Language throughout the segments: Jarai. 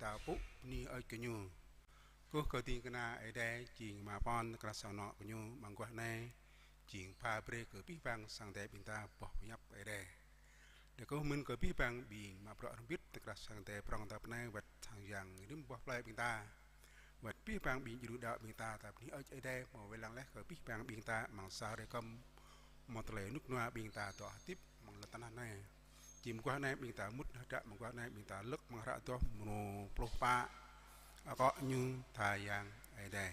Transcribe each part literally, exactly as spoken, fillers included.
ta pŭ bơni hơơč kơ Ñu. Kơkuh kơ ding kơna Ơi Adai jing Ama pŏn tơkrah sang anŏ kơ Ñu amăng guah anai, jing pha brơi kơ abih bang sang Ơi Adai ƀing ta boh pơhiăp Ơi Adai. Đa kơ mơ̆n kơ abih bang ƀing mă bruă hrŏm hơbĭt tơkrah sang Ơi Adai prŏng ta pơ anai wơ̆t sang yang rĭm boh plơi ƀing ta. Wơ̆t abih bang ƀing djru đaŏ ƀing ta, ta bơni hơơč Ơi Adai hmâo wai lăng laih kơ abih bang ƀing ta amăng sa hrơi kơm, hmâo tơlơi rơnŭk rơnua ƀing ta dŏ hơdip amăng lŏn tơnah anai. Jing mơguah anai ƀing ta mŭt hơdră, mơguah anai ƀing ta lơ̆k amăng hră adôh mrô pluh pă. Akŏ Ñu tha Yang Ơi Adai.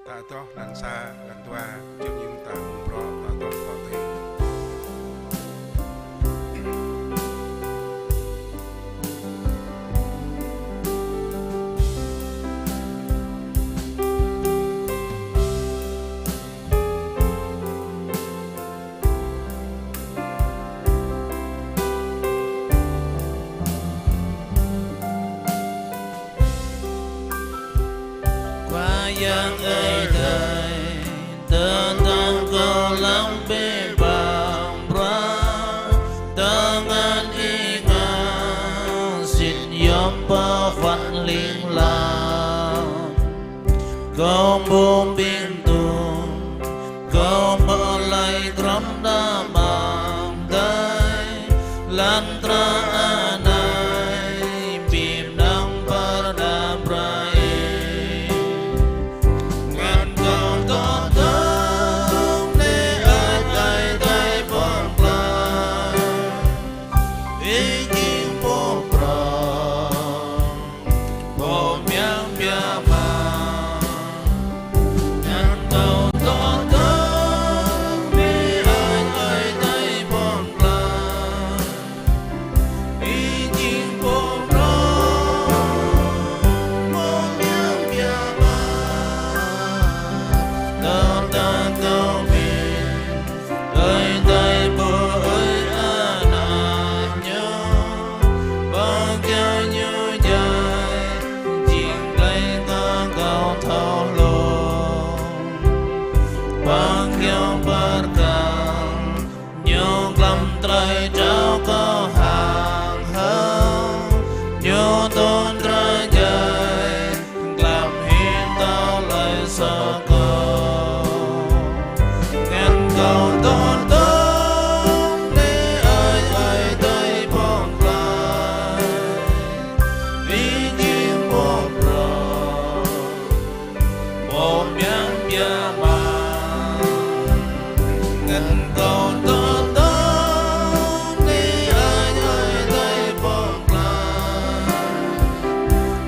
Ta adôh lăn sa, lăn dua, jơ̆ng Ñu ta mơ̆ng bruă, ta adôh tŏ tui. Khua Yang Ơi Adai, tơdang kâo lăng bĕ bang bruă, tơngan ih ngă sĭt yom pơphan hling lam. Kâo ƀu ƀing tŭ, kâo mơlai krăm đa amăng adai, lăn tơnah anai, ƀing năng pơđar brơi. Ngăn kâo tŏ tơ̆ng, nê Ơi Adai pơ̆ng plai. Ih jing pô prŏng, pô mơyang biă mă. Ngăn kâo tŏ tơ̆ng, nê Ơi Adai pơ̆ng plai. Ih jing pô prŏng, pô mơyang biă mă. Tơdang kâo mĭn, Ơi Adai pô ơi ană Ñu, pơkiaŏ Ñu djai, jing tơlơi kơ kâo thâo hlŏng. Pơkiaŏ pơkăl, Ñu glăm tơlơi trao kơ hăng hơ̆, Ñu tŭn tơlơi djai, glăm hĭ tơlơi soh kâo. Ngăn kâo tŏ tơ̆ng, nê Ơi Adai pơ̆ng plai. Ih jing pô prŏng, pô mơyang biă mă. Ngăn kâo tŏ tơ̆ng, nê Ơi Adai pơ̆ng plai.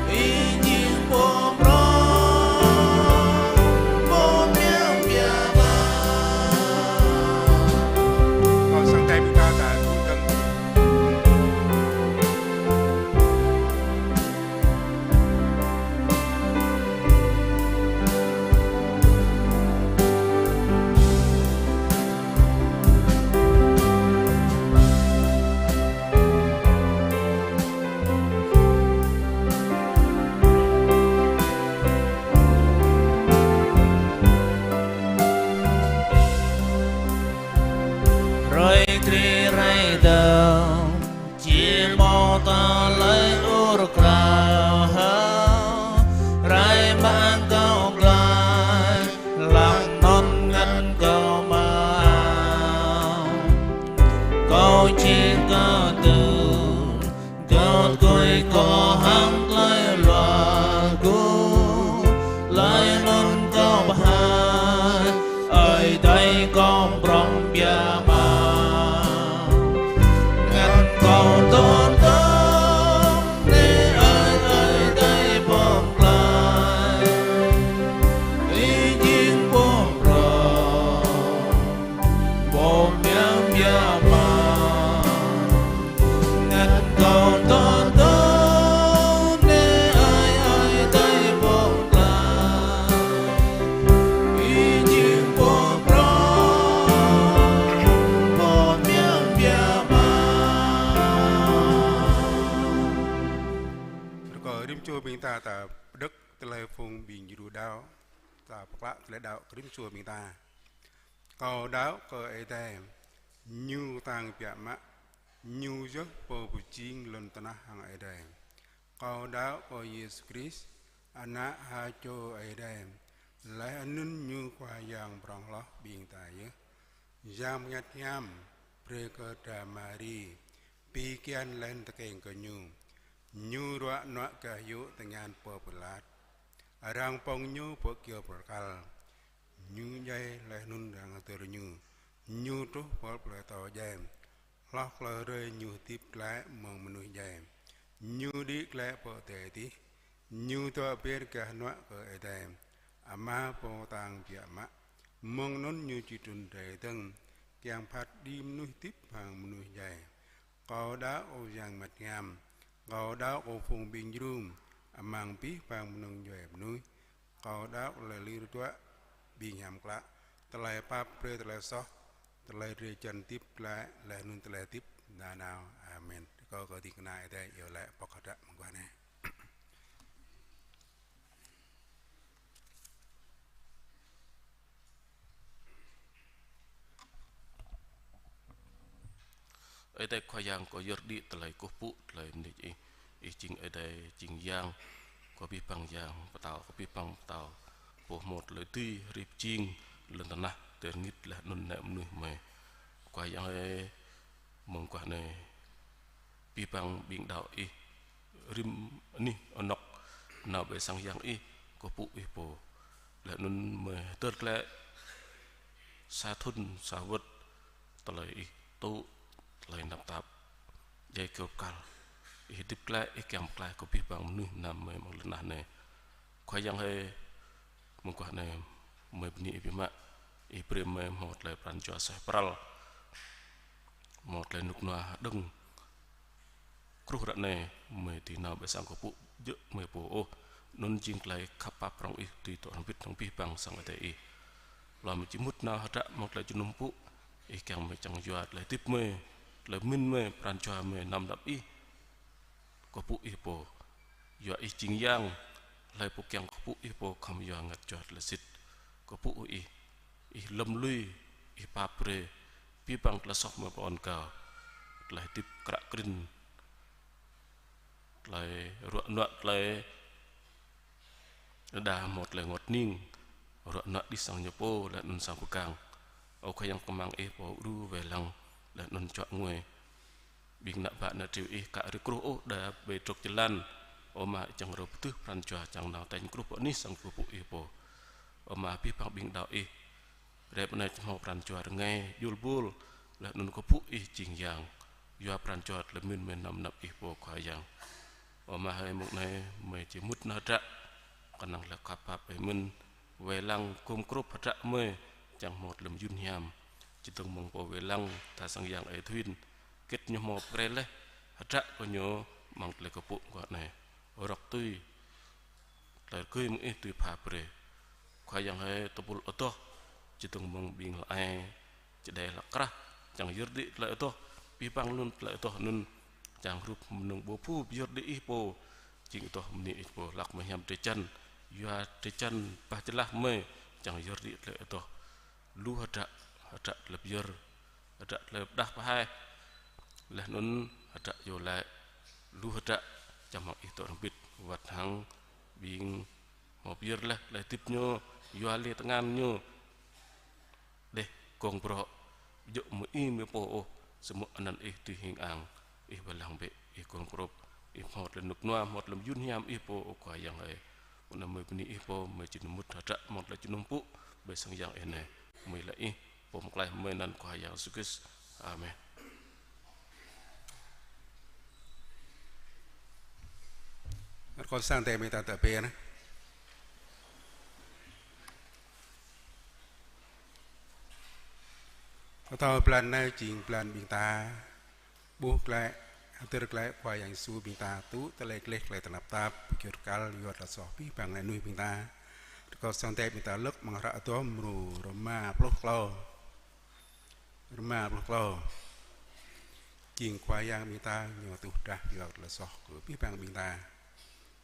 Ih jing pô prŏng, pô mơyang biă mă. Kâo sang Ơi Adai ƀing ta ta tŭ tơ̆ng. Hrơi Krist rai dơ̆ng, či hmâo tơlơi ur krao hơ̆, rai mă kâo glăi, lăng anŭn ngăn kâo mơak. Kâo či kơtư̆, kơtư̆ kơ hăng tơlơi luă gŭ, laih anŭn kâo pơhaih, Ơi Adai kâo prŏng biă mă. Ngăn kâo tŏ tơ̆ng, nê Ơi, Ơi Adai pơ̆ng plai. Ih jing pô prŏng, pô mơyang biă mă. Ngăn kâo tŏ tơ̆ng, nê Ơi, Ơi Adai pơ̆ng plai. Ih jing pô prŏng, pô mơyang biă mă. Rơkâo rĭm čô ƀing ta, ta pơđŏk tơlơi phung ƀing djru đaŏ, ta pơklă tơlơi đaŏ kơ rĭm čô ƀing ta. Kâo đaŏ kơ Ơi Adai, Ñu kơtang biă mă, Ñu yơh pô pơjing lŏn tơnah hăng adai. Kâo đaŏ kơ Yêsu Krist, Ană ha čô Ơi Adai, laih anŭn Ñu Khua Yang prŏng hloh ƀing ta yơh. Yang Bơngăt Hiam brơi kơ dra Mari, pi kian laih anŭn tơkeng kơ Ñu. Ñu ruă nuă gah yŭ tơngan pô Pilat. Arăng pŏng Ñu pơ kyâo pơkăl. Ñu djai laih anŭn arăng hơdơr Ñu. Ñu truh pơ plơi atâo djai. Hloh klâo hrơi Ñu hơdip glaĭ mơ̆ng mơnuih djai. Ñu đĭ glaĭ pơ adai adih. Ñu dŏ ber gah hơnuă kơ Ơi Adai Ama Pô Kơtang biă mă. Mơ̆ng anŭn Ñu či trŭn rai dơ̆ng, kiăng phat đĭ mơnuih hơdip hăng mơnuih djai. Kâo đaŏ kơ Yang Bơngăt Hiam. Kâo đaŏ kơ phung ƀing djru amăng abih bang mơnơ̆ng djuai mơnuih. Kâo đaŏ tơlơi lir djuă ƀing hiam klă, tơlơi pap brơi tơlơi soh, tơlơi drơi jăn hơdip glaĭ, laih anŭn tơlơi hơdip nanao. Amen. Rơkâo kơ ding kơna Ơi Adai iâu laĭ pŏk hơdră mơguah anai. Ơi Adai Khua Yang, kâo yơr đĭ tơlơi kơkuh pơpŭ, tơlơi mơneč Ih. Ih jing Ơi Adai, jing Yang kơ abih bang yang pơtao, kơ abih bang pơtao. Pô hmâo tơlơi dưi hrih pơjing lŏn tơnah, tơlơi rơngit laih anŭn ană mơnuih mơi. Khua Yang ơi, mơguah anai abih bang ƀing đaŏ Ih rĭm anih anŏk nao ƀơi sang Yang Ih, kơkuh pơpŭ Ih pô. Laih anŭn mơi hơdơr glaĭ sa thŭn sa wơ̆t tơlơi Ih tŭ, tơlơi tơnap tap. Djai kyâo pơkăl, Ih hơdip glaĭ, Ih kiăng pơklaih kơ abih bang mơnuih mơnam mơi amăng lŏn tơnah anai. Khua Yang ơi, mơguah anai mơi bơni Ih biă mă, Ih brơi mơi hmâo tơlơi pran jua suaih pral, hmâo tơlơi rơnŭk rơnua hơđơ̆ng. Truh ră anai mơi dưi nao ƀơi sang kơkuh pơpŭ djơ̆ mơi pô ôh. Anŭn jing tơlơi khăp pap prŏng Ih dưi dŏ hrŏm hơbĭt hăng abih bang sang Ơi Adai Ih. Lơ̆m či mŭt nao hơdră hmâo tơlơi jơnum pơpŭ, Ih kiăng mơi čang yua tơlơi hơdip mơi, tơlơi pơmĭn mơi, pran jua mơi năm lăp Ih. Kơkuh pơpŭ Ih pô. Yua Ih jing Yang, hlơi pô kiăng kơkuh pơpŭ Ih pô khŏm yua ngăt jua tơlơi sĭt. Kơkuh pơpŭ Ih, Ih lơ̆m lui, Ih pap brơi abih bang tơlơi soh mơi pơon kơ, tơlơi hơdip kră krĭn, tơlơi ruă nuă, tơlơi đơđa hmâo tơlơi rơngot hning, ruă nuă đih sang ñu pô laih anŭn sang pơgang. Ơ Khua Yang, kơmăng Ih pô đru wai lăng laih anŭn čuă ngui ƀing ană bă ană triu Ih, ka ri kruh ôh, đa ƀơi trôk jơlan. Ơ Ama, čang rơ̆ pơtưh pran jua čang nao tañ kruh pơ anih sang kơkuh pơpŭ Ih pô. Ơ Ama, abih bang ƀing đaŏ Ih, rep anai či hmâo pran jua rơngai, jul bul, laih anŭn kơkuh pơpŭ Ih jing Yang. Yua pran jua tơlơi pơmĭn mơi năm lăp Ih pô Khua Yang. Ơ Ama hơi, mông anai mơi či mŭt nao hơdră, kơnang tơlơi khăp pap Ih mơ̆n, wai lăng gum grŭp hơdră mơi, čang hmâo tơlơi mơyun hiam. Čơdơ̆ng mơ̆ng pô wai lăng tha sang Yang Ơi Thuyên, hơget ñu hmâo pơkre laih, hơdră kơ ñu amăng tơlơi kơkuh pơpŭ mơguah anai. Rŏk tui tơlơi rơgơi mơ̆ng Ih dưi pha brơi. Khua Yang hơi, tơpul adoh, čơdơ̆ng mơ̆ng ƀing hlăk ai, čơđai hlăk krah, čang yơr đĭ tơlơi adoh, abih bang anŭn tơlơi adoh anŭn, čang hrup mơnơ̆ng ƀâo phu pơyơr đĭ Ih pô, jing adoh bơni Ih pô, hlăk mơi hiam drơi jăn, yua drơi jăn bah jơlah mơi, čang yơr đĭ tơlơi adoh. Lu hơdră, hơdră tơlơi pơyơr, hơdră tơlơi pơdah pơhaih, laih anŭn hơdră iâu laĭ, lu hơdră čang hmăng Ih dŏ hrŏm hơbĭt, wơ̆t hăng ƀing hmâo pơyơr laih tơlơi hơdip ñu, yua lĕ tơngan ñu đeh gong brŏ, ƀu djơ̆ mơ̆ng Ih mơi pô ôh, samơ̆ anăn Ih dưi hing ang, Ih wai lăng bĕ, Ih gum grŭp, Ih hmâo tơlơi rơnŭk rơnua, hmâo tơlơi mơyun hiam Ih pô, ơ Khua Yang hơi. Mông anai mơi bơni Ih pô, mơi či mŭt hơdră hmâo tơlơi jơnum pơpŭ ƀơi sang Yang Ih anai. Mơi laĭ Ih, pô pơklaih mơi anăn Khua Yang Yêsu Krist. Amen. Rơkâo sang Ơi Adai mơi ta tơpĕ anai. Kâo thâo blan anai jing blan ƀing ta ƀuh glaĭ, hơdơr glaĭ Khua Yang Yêsu, ƀing ta tŭ tơlơi gleh, tơlơi tơnap tap, pơkyut kăl, yua tơlơi soh abih bang ană mơnuih ƀing ta. Rơkâo sang Ơi Adai ƀing ta lơ̆k amăng hră Adoh mrô rơma pluh klâo. Rơma pluh klâo. Jing Khua Yang ƀing ta, Ñu tuh drah yua tơlơi soh kơ abih bang ƀing ta.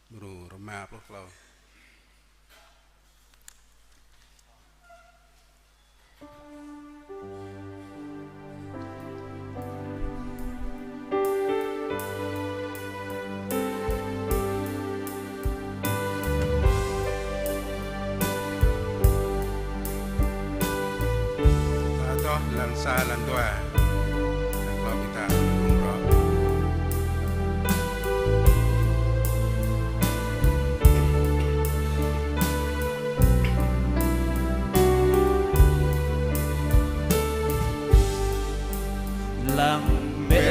Mrô rơma pluh klâo. Sa lăn dua. Klâo ƀing ta rŭng rŏ. Lăng bĕ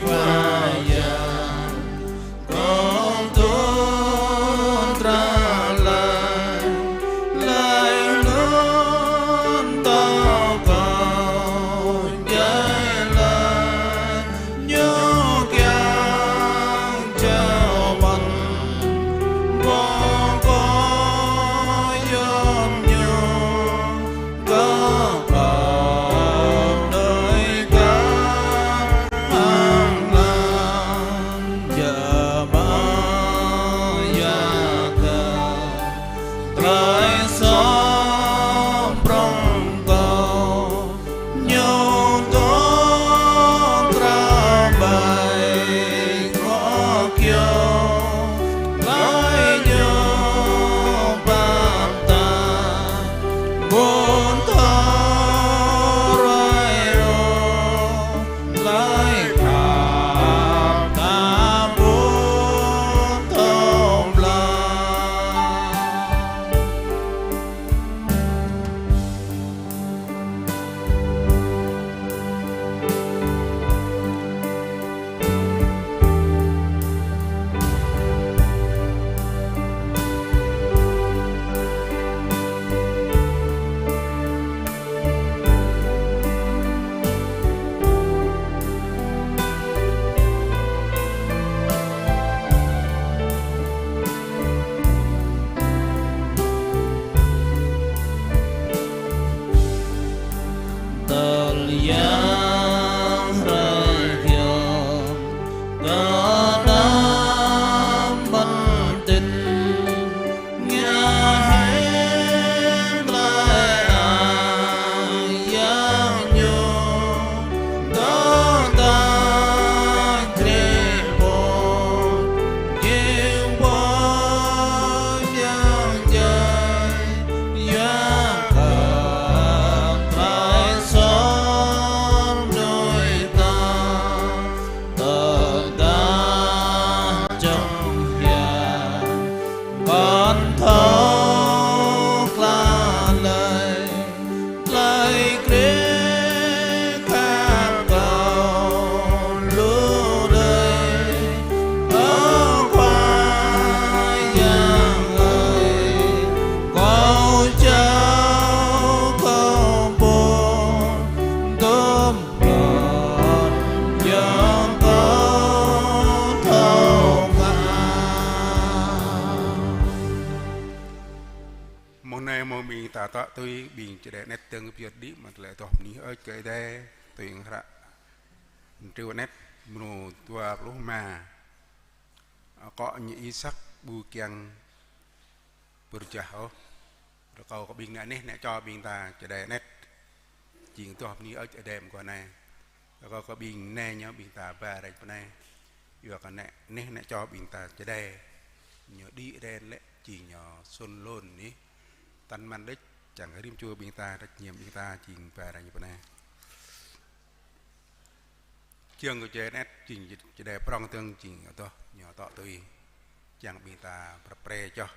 Khua Yang, kâo tŭ tra laĭ, laĭ anŭn tŏ kâo djai laĭ, Ñu kiăng jao ƀơ̆ng bŏ kơ yom Ñu. Kơ pơ̆k đơi kơ hăng lăng jơmai ya kơ tơlơi soh prŏng kâo, Ñu tŏ krao ƀai kơ kâo, laĭ Ñu pap ta ƀu thâo ruai ôh, laĭ khăp ta ƀu thâo blah. Tơl Yang hrơi hiam, kơ đam mơ̆n tin, ngă hĭ laĭ Yang Ñu, tơdah Krist pô, jing pô Yang djai, yua kơ tơlơi soh mơnuih ta, tơdah čŏng hiam, kăn thâo klă lơi, laĭ Krist khăp kâo lu đơi. Ơ Khua Yang ơi, kâo jao kơ pô tơm pơ̆n yơh kâo thâo ngă. Mông anai mông ƀing ta tŏ tui ƀing čơđai anet dơ̆ng pơyơr đĭ mă tơlơi adoh bơni hơơč kơ Ơi Adai, tui hăng hră triu anet mrô dua pluh rơma. Akŏ ñu Isak ƀu kiăng pơrơjah ôh. Rơkâo kơ ƀing neh neh čô ƀing ta čơđai anet. Jing adoh bơni hơơč Ơi Adai mơguah anai. Rơkâo kơ ƀing neh ñu ƀing ta ba rĕč pơ anai. Yua kơ neh neh čô ƀing ta čơđai. Ñu đĭ Ơi Adai lĕ jing ñu sŭn lŏn anih. Tăn mơ̆n đĕč, čang rĭm čô ƀing ta, trách nhiệm ƀing ta jing ba rĕč pơ anai. Jing kơ čơđai anet, jing čơđai prŏng dơ̆ng, jing adoh ñu tŏ tui. Čang ƀing ta prăp pre čoh.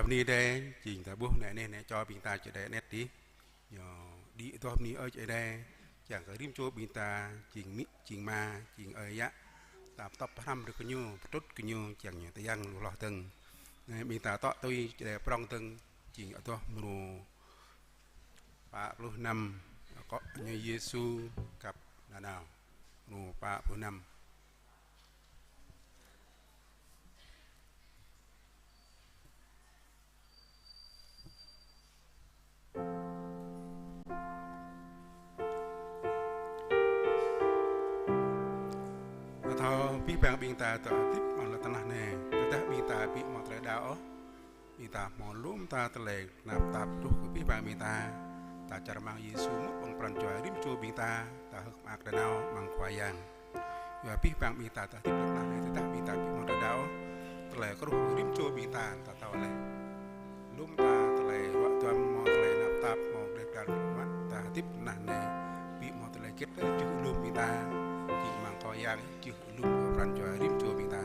Bơni Ơi Adai, jing ta ƀuh anai neh, anai čô ƀing ta čơđai anet dih. Ñu đĭ adoh bơni Ơi Adai, čang kơ rĭm čô ƀing ta, jing amĭ, jing ama, jing ơi yă, ta pơtŏp pơhrăm brơi kơ ñu, pơtrŭt kơ ñu, čang ñu tơyang lu hloh dơ̆ng. Anai ƀing ta tŏ tui čơđai prŏng dơ̆ng, jing adoh mrô pă pluh năm, akŏ ñu Yêsu khăp nanao. Mrô pă pluh năm. Thâo abih bang ƀing ta tơ hơdip amăng lŏn tơnah anai, tơdah ƀing ta ƀu hmâo tơlơi đaŏ ôh, ƀing ta hmâo lŏm ta tơlơi tơnap tap truh kơ abih bang ƀing ta. Ta čar rơmang Yêsu mŭt amăng pran jua rĭm čô ƀing ta, ta hơ̆k mơak nanao amăng Khua Yang. Yua abih bang ƀing ta tơ hơdip lŏn tơnah anai, tơdah ƀing ta ƀu hmâo tơlơi đaŏ ôh, tơlơi kơruh rĭm čô ƀing ta, ta thâo laih. Lŏm ta tơlơi ruă duăm, hmâo tơlơi tơnap tap, hmâo gleh glan mă, ta hơdip lŏn tơnah anai, ƀu hmâo tơlơi hơget ôh, jưh lŏm ƀing ta, jing amăng Khua Yang, jưh lŏm pran jua rĭm čô ƀing ta.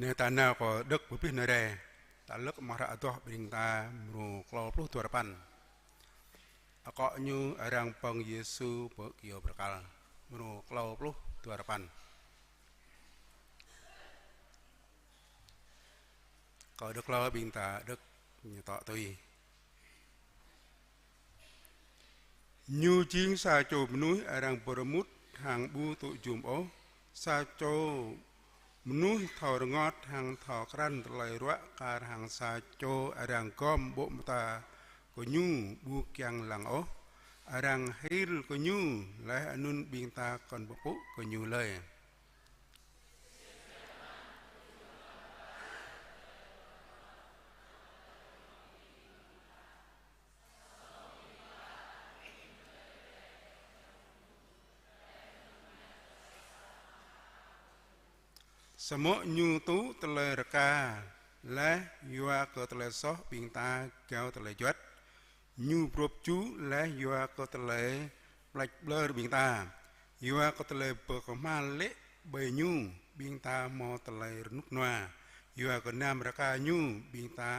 Anai ta nao kơ Đŏk Pơplih Nơre, ta lơ̆k amăng hră Adoh ƀing ta mrô klâo pluh duarơpăn. Akŏ ñu arăng pơ̆ng Yêsu pơ kơyâo bơrơkal, mrô klâo pluh duarơpăn. Kơ Đŏk Klâo ƀing ta đŏk ñu tŏ tui. Ñu jing sa čô mơnuih arăng pơrơmut hăng ƀu tŭ jum ôh, sa čô mơnuih thâo rơngot hăng thâo krăn tơlơi ruă kar hăng sa čô arăng gom ƀô̆ mơta kơ ñu ƀu kiăng lăng ôh. Arăng hil kơ ñu, laih anŭn ƀing ta kŏn pơpŭ kơ ñu lơi. Samơ̆ ñu tŭ tơlơi rơka laih yua kơ tơlơi soh ƀing ta gao tơlơi juăt. Ñu brŏp jŭ laih yua kơ tơlơi pleč ƀlơr ƀing ta. Yua kơ tơlơi pơkơhma̱l lê̆ ƀơi ñu ƀing ta hmâo tơlơi rơnŭk rơnua. Yua kơ nam rơka ñu ƀing ta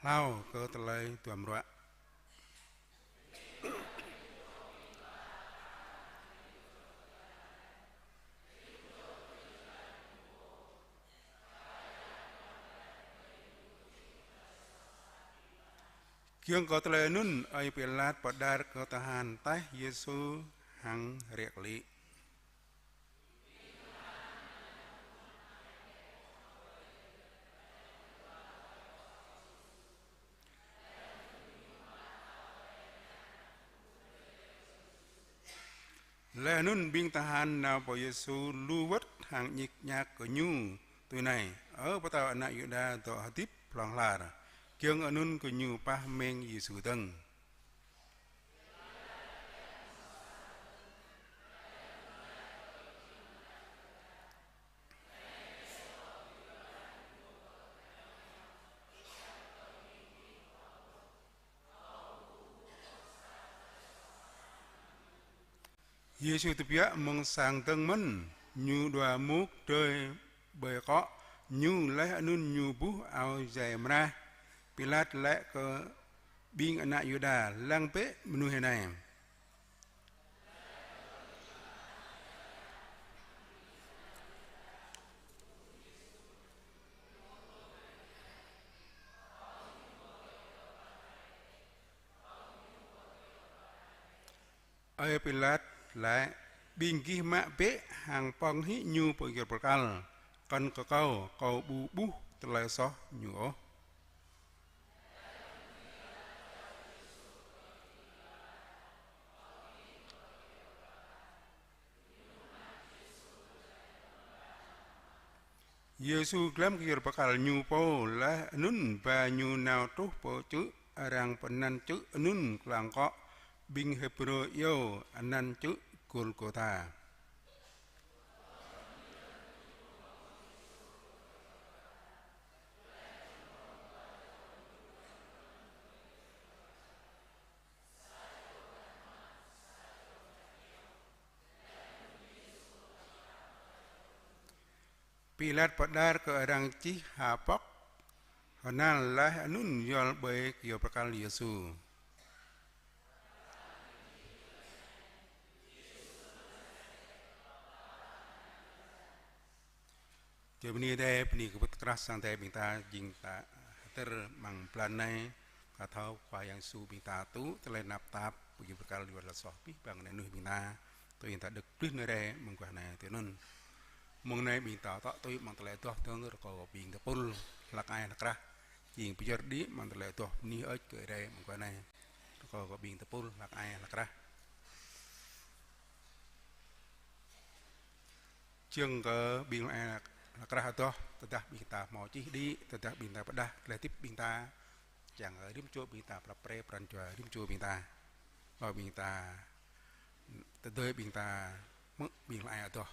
hlao kơ tơlơi duăm ruă. Giŏng kơ tơlơi anŭn, ơi Pilat pơđar kơ tơhan taih Yêsu hăng rĕ klĭ. Laih anŭn ƀing tơhan nao pơ Yêsu lu wơ̆t hăng ñik ñak kơ ñu tui anai: Ơ Pơtao ană Yuđa dŏ hơdip hlŏng lar. Giŏng anŭn gơñu pah meng Yêsu dơ̆ng. Yêsu tơbiă mơ̆ng sang dơ̆ng mơ̆n, ñu đua mŭk drơi ƀơi akŏ ñu, laih anŭn ñu buh ao jai mrah. Pilat laĭ kơ ƀing ană Yuđa: Lăng bĕ mơnuih anai. Ơi Pilat laĭ: Ƀing gih mă bĕ hăng pơ̆ng hĭ ñu pơ kơyâo bơrơkal. Kŏn kơ kâo, kâo ƀu ƀuh tơlơi soh ñu ôh. Yêsu glăm kơyâo bơrơkal ñu pô, laih anŭn ba ñu nao truh pơ čư̆ arăng pơanăn čư̆ anŭn lăng akŏ. Ƀing Hêbrơ iâu anăn čư̆ Gôlgôtha. Pilat pơđar kơ arăng čih ha pŏk hơnal, laih anŭn yol ƀơi kơyâo bơrơkal Yêsu. Jơ bơni Adai, bơni kơ wơ̆t krah sang Adai ƀing ta, jing ta hơdơr amăng blan anai, kơ thâo Khua Yang Yêsu ƀing ta tŭ tơlơi tơnap tap, kơyâo bơrơkal yua tơlơi soh abih bang ană mơnuih ƀing ta. Tui ta đŏk pơplih nơre mơguah anai tui anŭn. Mơ̆ng anai ƀing ta tŏ tui amăng tơlơi adoh dơ̆ng, rơkâo kơ ƀing tơpul hlăk ai hlăk rah jing pơyơr đĭ amăng tơlơi adoh bơni hơơč kơ Ơi Adai mơguah anai. Rơkâo kơ ƀing tơpul hlăk ai hlăk rah. Giŏng kơ ƀing hlăk ai hlăk rah adoh, tơdah ƀing ta hmâo čih đĭ, tơdah ƀing ta pơđah tơlơi hơdip ƀing ta, čang rĭm čô ƀing ta prăp pre pran jua rĭm čô ƀing ta. Ơ ƀing ta, tơdơi ƀing ta hmư̆ ƀing hlăk ai adoh.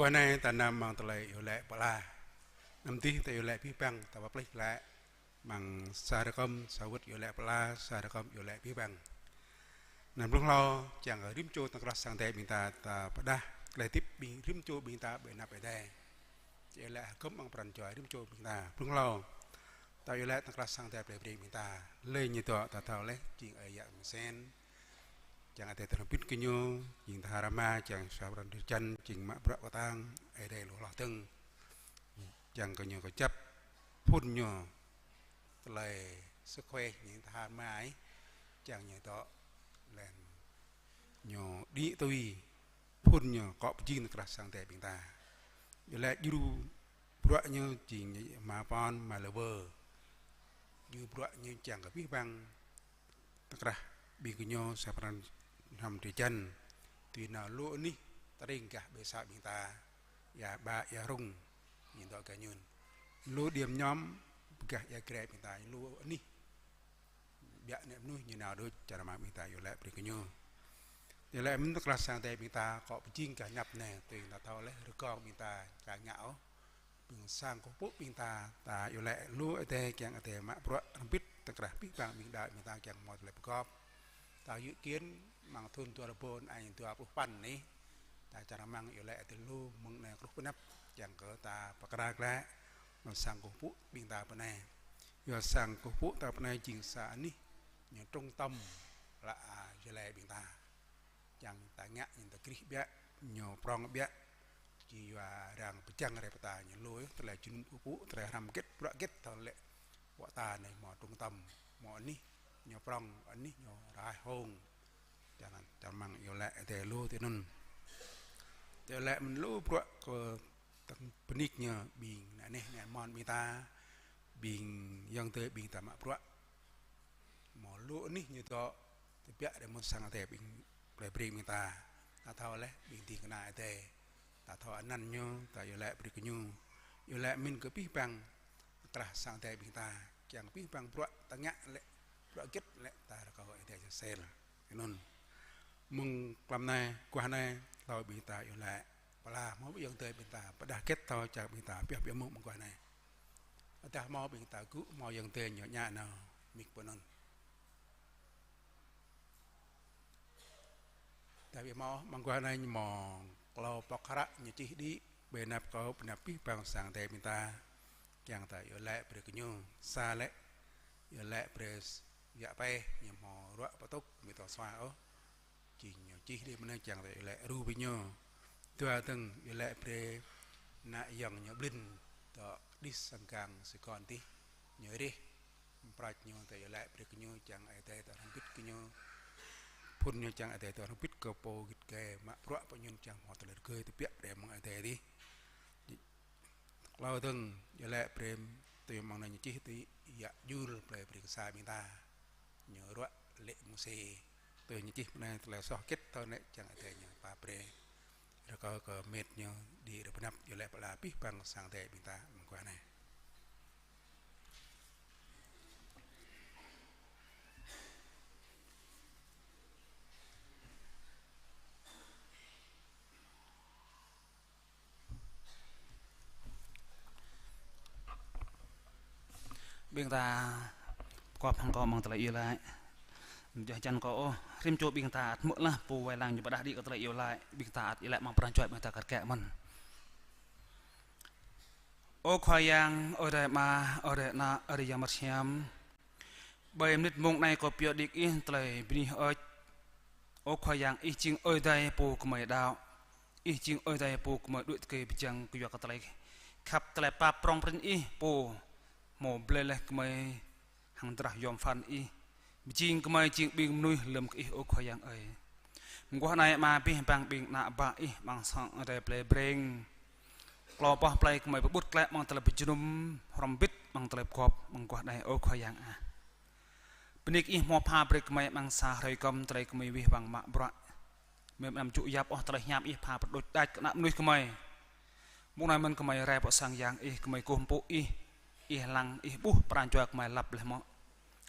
Mơguah anai ta anăm amăng tơlơi iâu laĭ pơala. Anăm dih ta iâu laĭ abih bang, ta pơplih glaĭ amăng sa rơkơm, sa wơ̆t iâu laĭ pơala, sa rơkơm iâu laĭ abih bang. Anŭn blung hlâo, čang rĭm čô tơkrah sang Ơi Adai ƀing ta, ta pơdah tơlơi hơdip ƀing rĭm čô ƀing ta ƀơi anăp Ơi Adai. Čang iâu laĭ hơgŏm amăng pran jua rĭm čô ƀing ta. Blung hlâo, ta iâu laĭ tơkrah sang Ơi Adai plei Breng ƀing ta. Lĕ ñu dŏ ta thâo laih, jing ơi yă Mơsen. Čang Ơi Adai tơlơi hơbĭt kơ ñu, jing tơhar rơma, čang sa pran drơi jăn, jing mă bruă kơtang, Ơi Adai lu hloh dơ̆ng. Čang kơ ñu kơjăp, phŭn ñu tơlơi sơkui, jing tơhar rơma ih, čang ñu dŏ lĕ ñu đĭ tui, phŭn ñu akŏ pơjing tơkrah sang Ơi Adai ƀing ta. Iâu laĭ djru bruă ñu jing ñu mă pon, mă lơ bơ. Djru bruă ñu čang kơ abih bang tơkrah ƀing gơñu sa pran hrăm drơi jăn. Tui anŭn lu anih tơring gah ƀơi sang ƀing ta. Ia ƀă, ia rŭng, ñu dŏ gah ñu. Lu điểm nhóm gah ia Gre ƀing ta, lu anih. Biă nĕ mơnuih ñu nao đôč, čang rơmang ƀing ta iâu laĭ brơi kơ ñu. Iâu laĭ mơ̆n tơkrah sang Ơi Adai ƀing ta, akŏ pơjing gah anăp anai, tui ta thâo laih rơgong ƀing ta, čang ngă ôh. Ƀing sang kơkuh pơpŭ ƀing ta, ta iâu laĭ lu Ơi Adai kiăng Ơi Adai mă bruă hrŏm hơbĭt tơkrah abih bang ƀing đaŏ ƀing ta kiăng hmâo tơlơi pơgop. Ta dự kiến amăng thun dua rơbâo anai dua pluh păn anai, ta čang rơmang iâu laĭ Ơi Adai lu mơ̆ng anai truh pơ anăp kiăng kơ ta pơkra glaĭ mơ̆ng sang kơkuh pơpŭ ƀing ta pơ anai. Yua sang kơkuh pơpŭ ta pơ anai jing sa anih ñu trung tâm lă a jơlai ƀing ta. Čang ta ngă ñu ta krih biă, ñu prŏng biă. Či yua arăng pơčăng rai pơtă ñu lui, tơlơi jơnum kơkuh pơpŭ, tơlơi hrăm hơget, bruă hơget, thâo lĕ pơtă anai hmâo trung tâm, hmâo anih ñu prŏng, anih ñu rơhaih hông. Čang, čang rơmang iâu laĭ Ơi Adai lu tui anŭn. Tơlơi mơ̆n lu bruă kơ tơ̆ng bơnik ñu ƀing anai, anai mơ̆n ƀing ta, ƀing ayŏng adơi ƀing ta mă bruă. Hmâo lu anih ñu dŏ, tơbiă rai mơ̆ng sang Ơi Adai ƀing plei Breng ƀing ta. Ta thâo laih ƀing ding kơna Ơi Adai. Ta thâo anăn ñu, ta iâu laĭ brơi kơ ñu. Iâu laĭ mơ̆n kơ abih bang tơkrah sang Ơi Adai ƀing ta. Kiăng abih bang bruă ta ngă lĕ, bruă hơget lĕ ta rơkâo Ơi Adai čơsel. Anŭn. Mơ̆ng tlam anai, mơguah anai, hlâo ƀing ta iâu laĭ pơala, hmâo ƀing ayŏng adơi ƀing ta pơdah hơget thâo čang ƀing ta pioh pioh mơ̆ng mơguah anai. Tơdah hmâo ƀing ta gŭ, hmâo ayŏng adơi ñu ñă nao mik pơ anŭn. Tơdah ƀu hmâo, mơguah anai ñu hmâo klâo pŏk hră ñu čih đĭ, ƀơi anăp kâo, ƀơi anăp abih bang sang Ơi Adai ƀing ta. Kiăng ta iâu laĭ brơi kơ ñu, sa lĕ, iâu laĭ brơi yă Peh, ñu hmâo ruă pơtŭk, ƀu thâo sua ôh. Jing ñu čih đĭ mơ̆n anai kiăng ta iâu laĭ ru brơi ñu. Dua dơ̆ng iâu laĭ brơi ană ayŏng ñu Blin, dŏ đih sang gang Sài Gòn dih, ñu rih. Prăk ñu ta iâu laĭ brơi kơ ñu kiăng Ơi Adai ta hrŏm hơbĭt kơ ñu. Phŭn ñu kiăng Ơi Adai ta hrŏm hơbĭt kơ pô git gai mă bruă pơ ñu kiăng hmâo tơlơi rơgơi tơbiă brơi mơ̆ng Ơi Adai dih. Klâo dơ̆ng iâu laĭ brơi tui mơ̆ng anai ñu čih tui yă Jul plei Breng Sa ƀing ta. Ñu ruă lĕ mơ̆ng si. Tui ñu čih mơ̆ng anai tơlơi soh hơget thâo lĕ kiăng Ơi Adai ñu pap brơi. Rơkâo kơ mĕt ñu đĭ rai pơ anăp iâu laĭ pơala abih bang sang Ơi Adai ƀing ta mơguah anai. Ƀing ta pơgop hăng kâo amăng tơlơi iâu laĭ. Djơ̆ hơjăn kâo ôh, rĭm čô ƀing ta ăt hmư̆ laih, pô wai lăng ñu pơdah đĭ kơ tơlơi iâu laĭ, ƀing ta ăt iâu laĭ amăng pran jua ƀing ta kar kaĭ mơ̆n. Ơ Khua Yang, Ơi Adai Ama, Ơi Adai Ană, Ơi Adai Yang Bơngăt Hiam. Ƀơi mơnit mông anai kâo pioh đĭ kơ Ih tơlơi bơni hơơč. Ơ Khua Yang, Ih jing Ơi Adai pô gơmơi đaŏ. Ih jing Ơi Adai pô gơmơi đuaĭ tơgơi pơjing kơ yua kơ tơlơi khăp tơlơi pap prŏng prin Ih pô hmâo blơi laih gơmơi hăng drah yom pơphan Ih. Pơjing gơmơi jing ƀing mơnuih lơ̆m kơ Ih, ơ Khua Yang ơi. Mơguah anai Ama, abih bang ƀing ană bă Ih amăng sang Ơi Adai plei Breng. Klâo boh plei gơmơi pơƀut glaĭ amăng tơlơi pơjơnum hrŏm hơbĭt amăng tơlơi pơgop mơguah anai, ơ Khua Yang ah. Bơni kơ Ih hmâo pha brơi gơmơi amăng sa hrơi kơm tơlơi gơmơi wih wăng mă bruă. Gơmơi ƀu anăm djơ̆ yap ôh tơlơi hiam Ih pha pơđôč đač kơ ană mơnuih gơmơi. Mông anai mơ̆n gơmơi rai pơ sang Yang Ih, gơmơi kơkuh pơpŭ Ih, Ih lăng, Ih ƀuh pran jua gơmơi lăp laih mơ̆.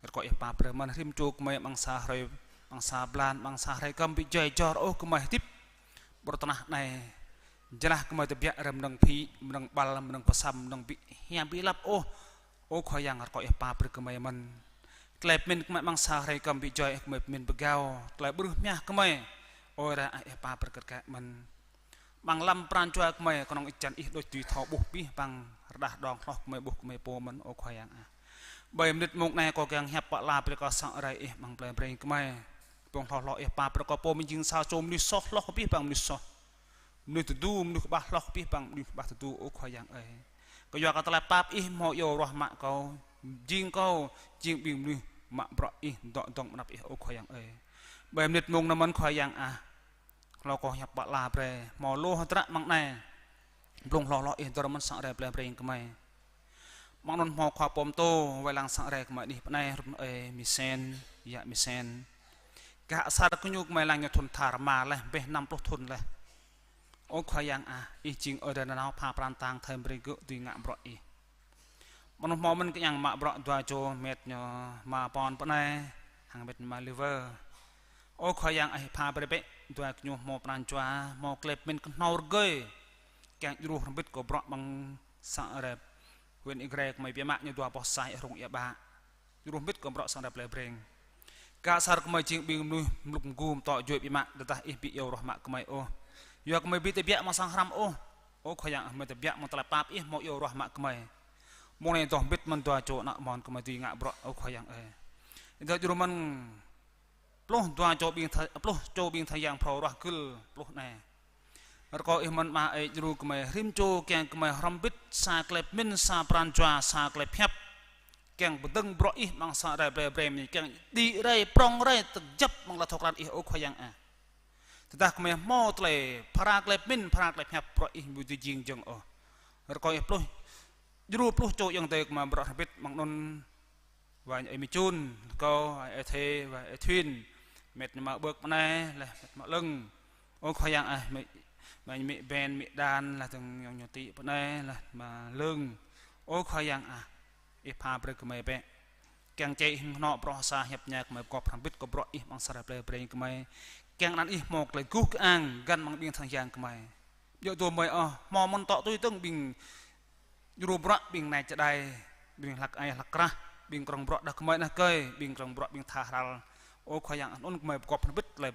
Rơkâo Ih pap brơi mơ̆n rĭm čô gơmơi amăng sa hrơi, amăng sa blan, amăng sa hrơi kơm ƀu djơ̆ jor ôh gơmơi hơdip ƀơi tơnah anai. Jơlah gơmơi tơbiă rai mơnơ̆ng phĭ, mơnơ̆ng ƀăl, mơnơ̆ng pơsăm, mơnơ̆ng ƀĭ hiam ƀĭ lăp ôh. Ơ Khua Yang, rơkâo Ih pap brơi gơmơi mơ̆n. Tơlơi pơmĭn gơmơi amăng sa hrơi kơm ƀu djơ̆, gơmơi pơmĭn pơgao, tơlơi ƀrưh mơhiăh gơmơi. Ơ Ơi Adai, Ih pap brơi kơ gơmơi mơ̆n. Amăng lăm pran jua gơmơi, kơnơ̆ng ih čan ih đôč dưi thâo ƀuh abih bang rơđah đong hloh gơmơi ƀuh gơmơi pô mơ̆n, ơ Khua Yang ah. Ƀơi mơnit mông anai kâo kiăng hiăp pơala brơi kơ sang Ơi Adai Ih amăng plei Breng gơmơi. Pơ̆ng hloh hloh Ih pap brơi kơ pô mơ̆n jing sa čô mơnuih soh hloh abih bang mơnuih soh. Mơnuih tơdu, mơnuih kơƀah hloh abih bang mơnuih kơƀah tơdu, ơ Khua Yang ơi. Kơyua kơ tơlơi pap Ih hmâo iâu ruah mă kâo, jing kâo, jing ƀing mơnuih mă bruă Ih, dŏ dŏng ƀơi anăp Ih, ơ Khua Yang ơi. Ƀơi mơnit mông anai mơ̆n Khua Yang ah. Hlâo kâo hiăp pơala brơi, hmâo lu hơdră amăng anai. Blung hloh hloh Ih dơ̆r mơ̆n sang Ơi Adai plei Breng gơmơi. Amăng anŭn hmâo khua pô pơtô, wai lăng sang Ơi Adai gơmơi anih pơ anai, rŭt ơi Misen, yă Misen. Gah asar kơ ñu gơmơi lăng ñu thŭn tha rơma laih, ƀĕ năm pluh thŭn laih. Ơ Khua Yang ah, Ih jing Ơi Adai nanao pha pran tang thơm brơi gơ̆ dưi ngă bruă Ih. Mơnuih hmâo mơ̆n kơ yang mă bruă dua čô, met ñu mă pon pơ anai, hăng met ñu mă liver. Ơ Khua Yang ah, pha brơi bĕ, dua gơñu hmâo pran jua, hmâo tơlơi pơmĭn kơhnâo rơgơi. Kiăng djru hrŏm hơbĭt kơ bruă amăng sang Ơi Adai huyện Ia Grai gơmơi biă mă ñu dua boh sa rông ia ƀă. Djru hrŏm hơbĭt kơ bruă sang Ơi Adai plei Breng. Gah asar gơmơi jing ƀing mơnuih mlŭk mơgu mơtŏ juăi biă mă, tơdah Ih ƀu iâu ruah mă gơmơi ôh. Yua gơmơi ƀu tơbiă amăng sang hrăm ôh. Ơ Khua Yang ah, gơmơi tơbiă amăng tơlơi pap Ih hmâo iâu ruah mă gơmơi. Mông anai dŏ hơbĭt mơ̆n dua čô ană amôn gơmơi dưi ngă bruă, ơ Khua Yang ơi. Ih dŏ djru mơ̆n pluh dua čô ƀing tha-, pluh čô ƀing tha yang phrâo ruah gưl pluh anai. Rơkâo Ih mơ̆n Ama ơi, djru gơmơi rĭm čô kiăng gơmơi hrŏm hơbĭt sa tơlơi pơmĭn, sa pran jua, sa tơlơi pơhiăp. Kiăng pơdơ̆ng bruă Ih amăng sang Ơi Adai plei Breng, kiăng đĭ rai, prŏng rai, tơjăp amăng tơlơi thâo krăn Ih, ơ Khua Yang ah. Tơdah gơmơi hmâo tơlơi phara tơlơi pơmĭn, phara tơlơi pơhiăp, bruă Ih ƀu dưi jing jơ̆ng ôh. Rơkâo Ih pluh, djru pluh čô ayŏng adơi gơmơi bruă hrŏm hơbĭt amăng anŭn. Wa ñu ơi Mi Chun, kâo, wa ơi Thê, wa ơi Thuyên, met ñu mă Bơk pơ anai, laih met mă Lơ̆ng. Ơ Khua Yang ah, mĭ, mĭ, mĭ Ben, mĭ Đan, laih dơ̆ng ayŏng ñu Tị pơ anai, laih mă Lơ̆ng. Ơ Khua Yang ah, Ih pha brơi gơmơi bĕ. Kiăng čê Ih hơnŏ prŏng sa hiăp ñai gơmơi pơgop hrŏm hơbĭt kơ bruă Ih amăng sang Ơi Adai plei Breng gơmơi. Kiăng anăn Ih hmâo tơlơi guh kơang găn amăng ƀing tha yang gơmơi. Yua dŏ gơmơi ôh, hmâo mơ̆n tŏ tui dơ̆ng ƀing djru bruă ƀing nai čơđai, ƀing hlăk ai hlăk krah, ƀing krong bruă đah kơmơi đah kơi, ƀing krong bruă ƀing tha hral. Ơ Khua Yang, anŭn gơmơi pơgop hrŏm hơbĭt tơlơi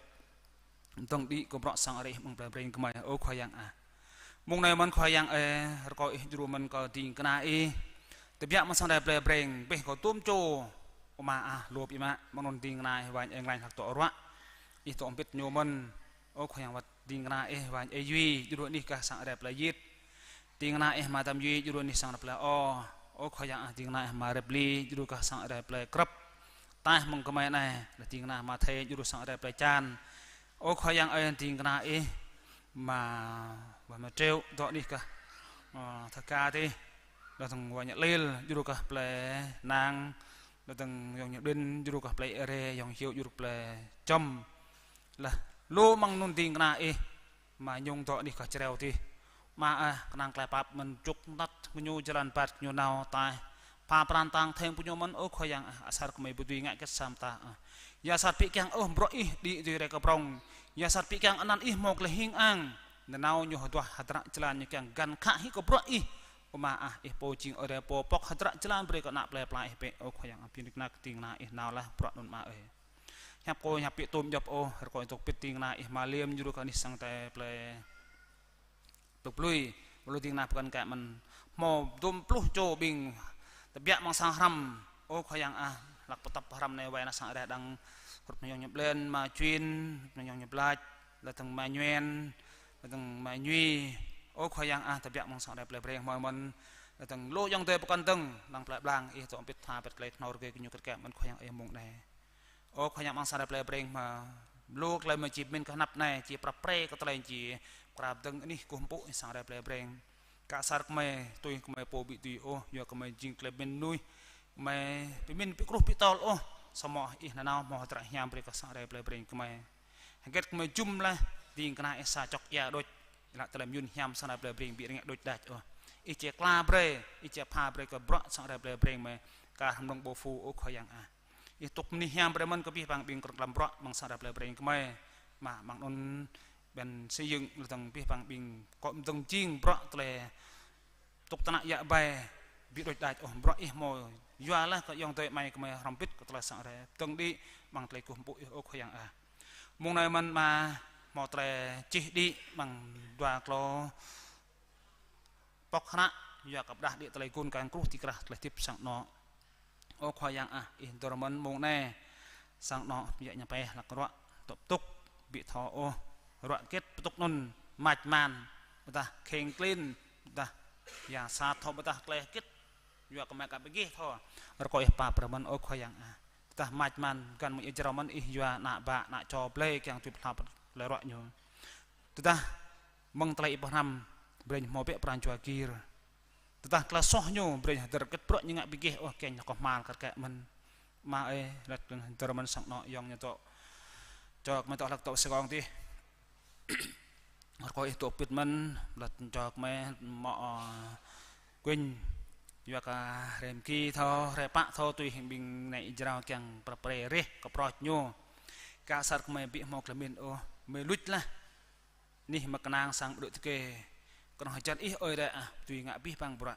dŏng đĭ kơ bruă sang Ơi Adai Ih amăng plei Breng gơmơi, ơ Khua Yang ah. Mông anai mơ̆n Khua Yang ơi, rơkâo Ih djru mơ̆n kơ ding kơna Ih. Tơbiă amăng sang Ơi Adai plei Breng, ƀĕ kơ tôm čô, Ama ah, lŏp Ih mă, amăng anŭn ding kơna Ih wa ñu ơi Nglanh hlăk dŏ ruă. Ih dŏ hơbĭt ñu mơ̆n, ơ Khua Yang wơ̆t. Ding kơna Ih wa ñu ơi Yui, djru anih gah sang Ơi Adai plei Yit. Ding kơna Ih Ama Tam Yui, djru anih sang Ơi Adai plei O. Ơ Khua Yang ah, ding kơna Ih Ama Rep Li, djru gah sang Ơi Adai plei Krăp. Taih mơ̆ng gơmơi anai, laih ding kơna Ama Thê, djru sang Ơi Adai plei Čan. Ơ Khua Yang ơi, ding kơna Ih Ama, wa Ama Triệu, dŏ anih gah, ơ, Thaka tih. Laih dơ̆ng wa ñu Lil, djru gah plei Nang. Laih dơ̆ng ayŏng ñu Đin, djru gah plei Ere, ayŏng Hiu, djru plei Čăm. Laih lu amăng anŭn ding kơna Ih, Ama Nhung dŏ anih gah Čreo tih. Ama ah, kơnang tơlơi pap mơ̆n, čŭk tăt kơ ñu, jơlan ƀat kơ ñu nao taih. Pha pran tang theng pơ ñu mơ̆n, ơ Khua Yang ah, asar gơmơi ƀu dưi ngă hơget sa mơta ah. Yua sat ƀu kiăng ôh bruă Ih đĭ dưi rai kơ prŏng. Yua sat ƀu kiăng anăn Ih hmâo tơlơi hing ang. Nanao ñu hơduah hơdră jơlan ñu kiăng găn khă hĭ kơ bruă Ih. Ama ah, Ih pô jing Ơi Adai pô pŏk hơdră jơlan brơi kơ ană plei pla Ih bĕ, ơ Khua Yang ah, pơyun kơnang kơ ding kơna Ih nao laih bruă anŭn Ama ơi. Hiăp kâo hiăp ƀu tŭ djŏp ôh, rơkâo Ih dŏ hơbĭt ding kơna Ih Ama Liêm, djru gah anih sang Ơi Adai plei Tŭk Blui, lu ding kơna pơkŏn kĕ mơ̆n. Hmâo dôm pluh čô ƀing tơbiă amăng sang hrăm, ơ Khua Yang ah, hlăk pơtăp hrăm anai wai nao sang Ơi Adai đang, hrup anŭn ayŏng ñu Blen, Ama Čuin, hrup anŭn ayŏng ñu Blač, laih dơ̆ng Ama Ñuen, laih dơ̆ng Ama Ñui. Ơ Khua Yang ah, tơbiă amăng sang Ơi Adai plei Breng hmâo mơ̆n, laih dơ̆ng lu ayŏng adơi pơkŏn dơ̆ng, lăng plei Blang, Ih dŏ hơbĭt pha brơi tơlơi kơhnâo rơgơi kơ ñu kĕ kĕ mơ̆n Khua Yang ơi mông anai. Ơ Khua Yang amăng sang Ơi Adai plei Breng hmâo lu tơlơi mơ̆ či pơmĭn kơ anăp anai, či prăp pre kơ tơlơi či pơkra dơ̆ng anih kơkuh pơpŭ sang Ơi Adai plei Breng. Gah asar gơmơi, tui gơmơi pô ƀu dưi ôh, yua gơmơi jing tơlơi pơmĭn mơnuih, gơmơi pơmĭn ƀu kruh ƀu tơl ôh, samơ̆ Ih nanao hmâo hơdră hiam brơi kơ sang Ơi Adai plei Breng gơmơi. Hơget gơmơi jum laih, ding kơna Ih sa čŏk ia đôč, laih tơlơi mơyun hiam sang Ơi Adai plei Breng ƀu rơngiă đôč đač ôh. Ih či kla brơi, Ih či pha brơi kơ bruă sang Ơi Adai plei Breng gơmơi, kar hơmlŏng ƀâo phu, ơ Khua Yang ah. Ih tŭk mơnuih hiam brơi mơ̆n kơ abih bang ƀing krong lăm bruă amăng sang Ơi Adai plei Breng gơmơi. Mă amăng anŭn Ƀing xây dựng lĕ dơ̆ng abih bang ƀing kơ dơ̆ng jing bruă tơlơi tŭk tơnă yă bai ƀu đôč đač ôh, bruă ih hmâo yua laih kơ ayŏng adơi amai gơmơi hrŏm hơbĭt kơ tơlơi sang rai dơ̆ng đĭ amăng tơlơi kơkuh pơpŭ ih ơ Khua Yang ah. Mông anai mơ̆n mă hmâo tơlơi čih đĭ amăng dua klâo pŏk hră yua kơ pơđah đĭ tơlơi gun kang kruh ti krah tơlơi hơdip sang anŏ. Ơ Khua Yang ah, ih dơ̆r mơ̆n mông anai sang anŏ yă ñu pĕ hlăk ruă tŏp tŭk ƀu thâo ôh, ruă hơget pơtŭk anŭn mač man, ƀôdah kheng klin, ƀôdah yang sat thâo, ƀôdah tơlơi hơget yua kơ mă kơ ƀu gih thâo. Rơkâo ih pap brơi mơ̆n ơ Khua Yang ah. Tơdah mač man găn mơ̆ng ih jrao mơ̆n ih yua ană bă ană čô blơi kiăng tui pơhlao tơlơi ruă ñu. Tơdah mơ̆ng tơlơi ih pơhrăm brơi ñu hmâo bĕ pran jua gir. Tơdah tơlơi soh ñu brơi ñu hơdơr hơget bruă ñu ngă ƀu gih ôh kiăng ñu kơhma̱l kar kaĭ mơ̆n. Ama ơi, laih dơ̆ng hơdơr mơ̆n sang anŏ ayŏng ñu dŏ. Čô gơmơi dŏ hlăk dŏ Sài Gòn dih. Rơkâo ih dŏ pĭt mơ̆n, laih čô gơmơi mơ̆, ơ, kuing yua kơ hrơi mơki thâo, hrơi pă thâo tui hăng ƀing anai ih jrao kiăng prăp pre rih kơ proč ñu. Kơ sat gơmơi ƀu hmâo tơlơi pơmĭn ôh, gơmơi luč laih. Anih mă kơnang sang ƀrư̆ tơkê. Kơnơ̆ng hơjăn ih ơi adai ah, dưi ngă abih bang bruă.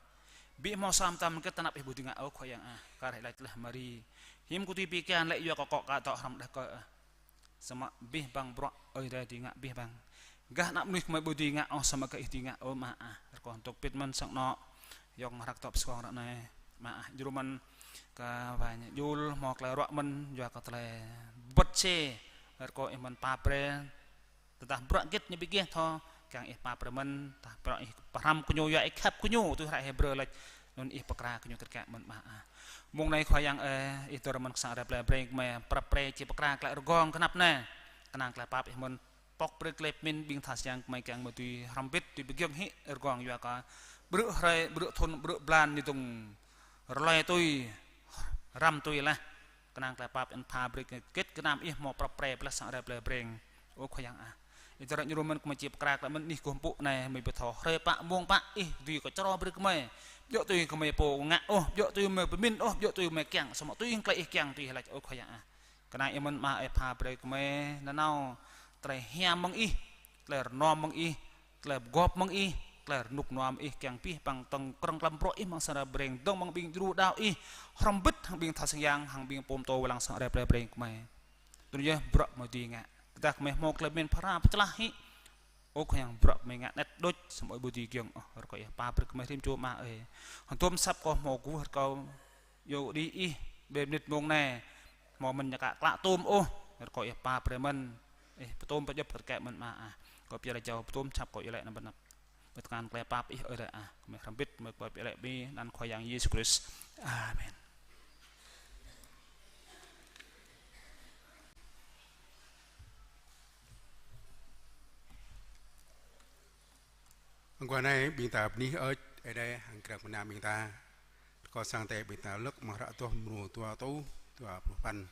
Ƀu hmâo sa mơtam hơget tơnap ih ƀu dưi ngă ôh Khua Yang ah. Kar hĭ laĭ tơlơi Mari. Hiư̆m kâo dưi pi kian lĕ yua kơ kâo ka dŏ hrŏm đah kơ ah. Samơ̆ abih bang bruă ơi adai dưi ngă abih bang. Gah ană mơnuih gơmơi ƀu dưi ngă ôh samơ̆ gah ih dưi ngă ơ Ama ah. Rơkâo dŏ pĭt mơ̆n sang anŏ. Ayŏng mơ̆ hrăk dŏ pơskuang ră anai. Ama ah. Djru mơ̆n kơ wa ñu djru hmâo tơlơi ruă mơ̆n yua kơ tơlơi bơ̆t sê. Rơkâo ih mơ̆n pap brơi. Tơdah bruă hơget ñu ƀu gih thâo, kiăng ih pap brơi mơ̆n, tơdah bruă ih pơhrăm kơ ñu yua ih khăp kơ ñu, tui hră Hêbrơ laĭ, anŭn ih pơkra kơ ñu tơkă mơ̆n Ama ah. Mông anai Khua Yang ơi, ih dơ̆r mơ̆n kơ sang rai plei Breng gơmơi, prăp pre či pơkra tơlơi rơgong kơnăp anai. Kơnang tơlơi pap ih mơ̆n, pŏk brơi tơlơi pơmĭn ƀing tha sang gơmơi kiăng mơ̆ dưi hrŏm hơbĭt, dưi pơgiŏng hĭ rơgong yua kơ ƀrư̆ hrơi, ƀrư̆ thŭn, ƀrư̆ blan ñu dơ̆ng rơlơi tui, răm tui laih. Kơnang tơlơi pap ih pha brơi kơ hơget gơnam ih hmâo prăp pre pơblah sang rai plei Breng. Ơ Khua Yang ah. Ih dơ̆r djru mơ̆n gơmơi či pơkra tơlơi mơ̆n anih kơkuh pơpŭ anai, gơmơi ƀu thâo hrơi pă mông pă ih dưi kơ čro brơi gơmơi. Djơ̆ tui gơmơi pô ngă ôh, djơ̆ tui gơmơi pơmĭn ôh, djơ̆ tui gơmơi kiăng, samơ̆ tui hăng tơlơi ih kiăng tui laĭ ơ Khua Yang ah. Kơnang ih mơ̆n Ama ơi pha brơi gơmơi nanao tơlơi hiam mơ̆ng ih, tơlơi rơnŏm mơ̆ng ih, tơlơi pơgop mơ̆ng ih, tơlơi rơnŭk rơnua mơ̆ng ih kiăng abih bang tơ̆ng krong klăm bruă ih amăng sang rai Breng dơ̆ng amăng ƀing djru đaŏ ih, hrŏm hơbĭt hăng ƀing tha sang yang, hăng ƀing pô pơtô wai lăng sang rai plei Breng gơmơi. Tui anŭn yơh bruă gơmơi dưi ngă. Tơdah gơmơi hmâo tơlơi pơmĭn phara pơčlah hĭ. Ơ Khua Yang bruă gơmơi ngă anet đôč, samơ̆ ƀu dưi giŏng ôh, rơkâo ih pap brơi gơmơi rĭm čô Ama ơi. Hơdôm asăp kâo hmâo kơkuh rơkâo yua kơ đĭ ih, ƀơi mơnit mông anai, hmâo mơ̆n ñu ka klă tôm ôh, rơkâo ih pap brơi mơ̆n, ih pơtôm pơdjŏp kơ tơkă mơ̆n Ama ah. Kâo pơyơr jao pơtôm asăp kâo iâu laĭ anăn ƀơi anăp, ƀơi tơngan tơlơi pap ih ơi adai ah, gơmơi hrŏm hơbĭt, gơmơi kơ pơyơr laĭ ƀơi anăn Khua Yang Yêsu Krist. Amen. Mơguah anai ƀing ta bơni hơơč Ơi Adai hăng krăng mơnam ƀing ta. Rơkâo sang tê ƀing ta lơ̆k amăng hră Adoh mrô dua rơtuh dua pluh păn.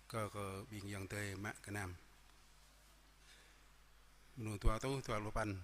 Kơ, kơ ƀing ayŏng adơi mă gơnam. Mrô dua rơtuh dua pluh păn.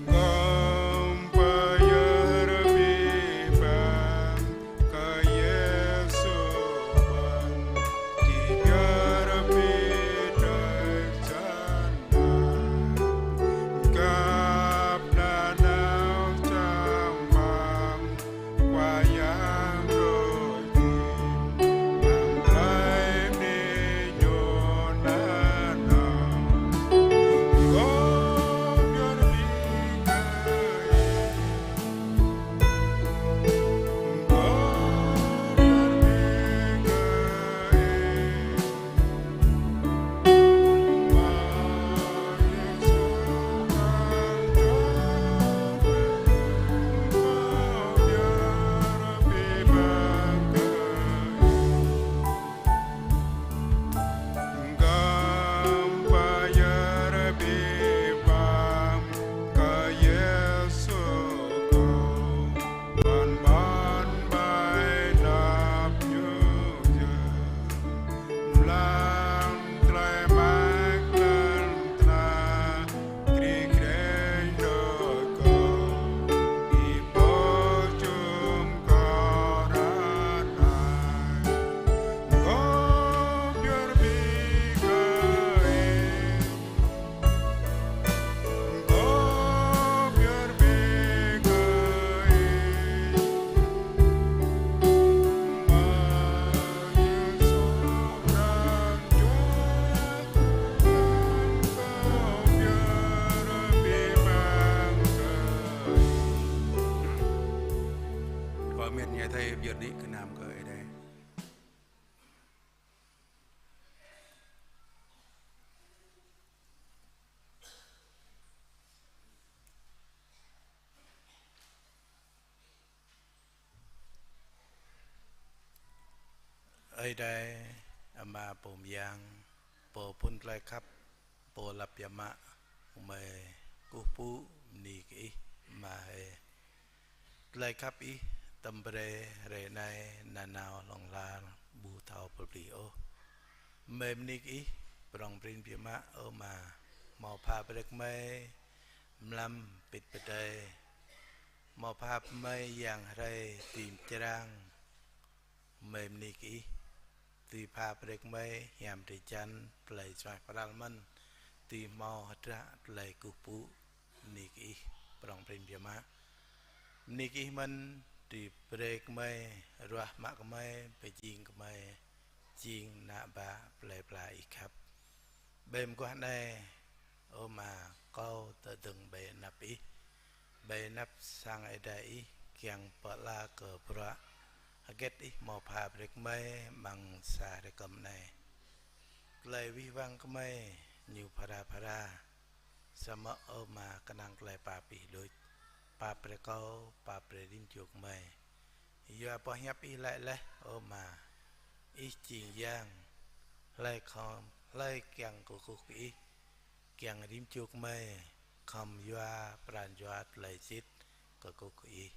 Gom pơyơr abih bang kơ Yêsu Ơi Adai, Ama pô mơyang, pô phŭn tơlơi khăp, pô lăp biă mă, gơmơi kơkuh pơpŭ bơni kơ Ih, Ama hơi. Tơlơi khăp Ih tơm brơi hrơi anai nanao hlŏng lar ƀu thâo pơplih ôh. Gơmơi bơni kơ Ih, prŏng prin biă mă, ơ Ama, hmâo pha brơi kơ gơmơi mlam pĭt pơdơi, hmâo pha brơi kơ gơmơi yang hrơi dưi mơčrang. Gơmơi bơni kơ Ih, dưi pha brơi kơ gơmơi hiam drơi jăn tơlơi suaih pral mơ̆n, dưi hmâo hơdră tơlơi kơkuh pơpŭ. Bơni kơ Ih, prŏng prin biă mă. Bơni kơ Ih mơ̆n, dưi brơi kơ gơmơi, ruah mă gơmơi, pơjing gơmơi jing ană bă plơi pla Ih khăp. Ƀơi mơguah anai, ơ Ama, kâo tơdơ̆ng ƀơi anăp Ih, ƀơi anăp sang Ơi Adai Ih, kiăng pơala kơ bruă hơget Ih hmâo pha brơi kơ gơmơi amăng sa hrơi kơm anai. Tơlơi wih wăng gơmơi ñu phara phara, samơ̆ ơ Ama, kơnang tơlơi pap Ih đôč, pap brơi kâo, pap brơi rĭm čô gơmơi. Yua boh hiăp Ih laĭ laih, ơ Ama, Ih jing yang, hlơi khŏm, hlơi kiăng kơkuh kơ Ih, kiăng rĭm čô gơmơi khŏm yua pran jua tơlơi sĭt kơkuh kơ Ih.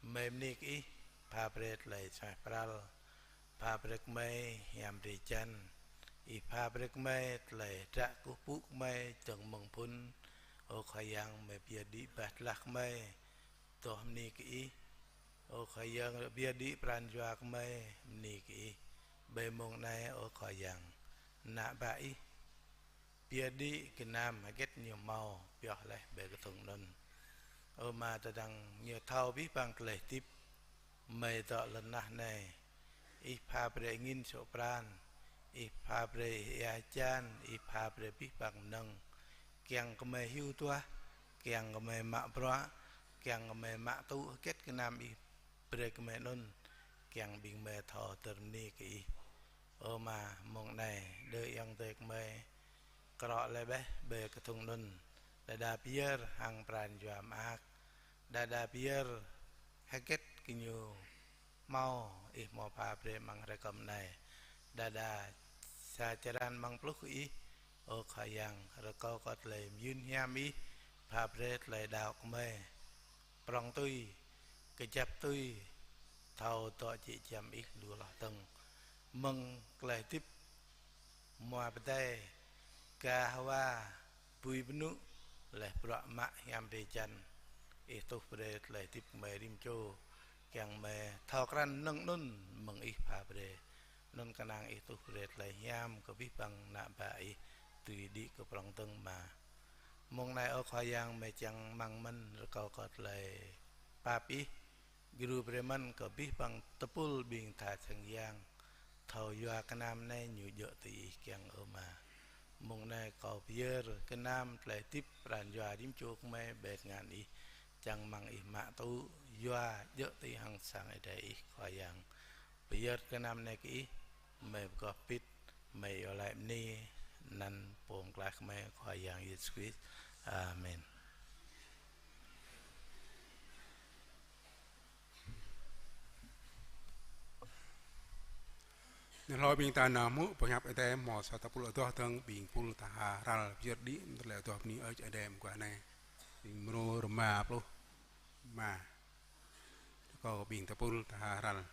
Gơmơi bơni kơ Ih, pha brơi tơlơi suaih pral, pha brơi kơ gơmơi hiam drơi jăn, Ih pha brơi kơ gơmơi tơlơi hơdră kơkuh pơpŭ gơmơi dơ̆ng mơ̆ng phŭn. Ơ Khua Yang, gơmơi pơyơr đĭ bah tơlah gơmơi, adoh bơni kơ Ih. Ơ Khua Yang, pơyơr đĭ pran jua gơmơi, bơni kơ Ih. Ƀơi mông anai, ơ Khua Yang, ană bă Ih pơyơr đĭ gơnam hơget ñu hmâo pioh laih ƀơi kơthŭng anŭn. Ơ Ama, tơdang ñu thâo abih bang tơlơi hơdip, gơmơi dŏ lŏn tơnah anai, Ih pha brơi angĭn sŏk pran, Ih pha brơi ia hơjan, Ih pha brơi abih bang mơnơ̆ng, kiăng gơmơi hyu duah, kiăng gơmơi mă bruă, kiăng gơmơi mă tŭ hơget gơnam Ih brơi gơmơi anŭn, kiăng ƀing gơmơi thâo hơdơr bơni kơ Ih. Ơ Ama, mông anai, đơ ayŏng adơi gơmơi, krŏ laih bĕ ƀơi kơthŭng anŭn, đơđa pơyơr hăng pran jua mơak, đơđa pơyơr hơget gơñu hmâo, Ih hmâo pha brơi amăng hrơi kơm anai, đơđa sa črăn amăng pluh kơ Ih, ơ Khua Yang, rơkâo kơ tơlơi mơyun hiam Ih pha brơi tơlơi đaŏ gơmơi prŏng tui, kơjăp tui, thâo dŏ jĕ giăm Ih lu hloh dơ̆ng. Mơ̆ng tơlơi hơdip, hmua pơdai, ga hơwa, bui bơnŭ, laih bruă mă hiam drơi jăn, Ih tuh brơi tơlơi hơdip gơmơi rĭm čô, kiăng gơmơi thâo krăn mơnơ̆ng anŭn mơ̆ng Ih pha brơi. Anŭn kơnang Ih tuh brơi tơlơi hiam kơ abih bang ană bă Ih dưi đĭ kơ prŏng dơ̆ng, Ama. Mông anai, ơ Khua Yang, gơmơi čang rơmang mơ̆n, rơkâo kơ tơlơi pap Ih gru brơi mơ̆n kơ abih bang tơpul ƀing tha sang yang, thâo yua gơnam anai ñu djơ̆ tui Ih kiăng, ơ Ama. Mông anai kâo pơyơr gơnam tơlơi hơdip pran jua rĭm čô gơmơi ƀơi tơngan Ih, čang rơmang Ih mă tŭ, yua djơ̆ tui hăng sang Ơi Adai Ih, Khua Yang. Pơyơr gơnam anai kơ Ih, gơmơi pơgop pĭt, gơmơi iâu laĭ bơni, anăn Pô Pơklaih gơmơi Khua Yang Yêsu Krist. Amen. Anai hlâo ƀing ta nao hmư̆ boh hiăp Ơi Adai, hmâo sa tơpul adoh dơ̆ng ƀing pul tha ral pơyơr đĭ tơlơi adoh bơni Ơi Adai mơguah anai. Ƀing mrô rơma pluh rơma. Rơkâo ƀing tơpul tha ral.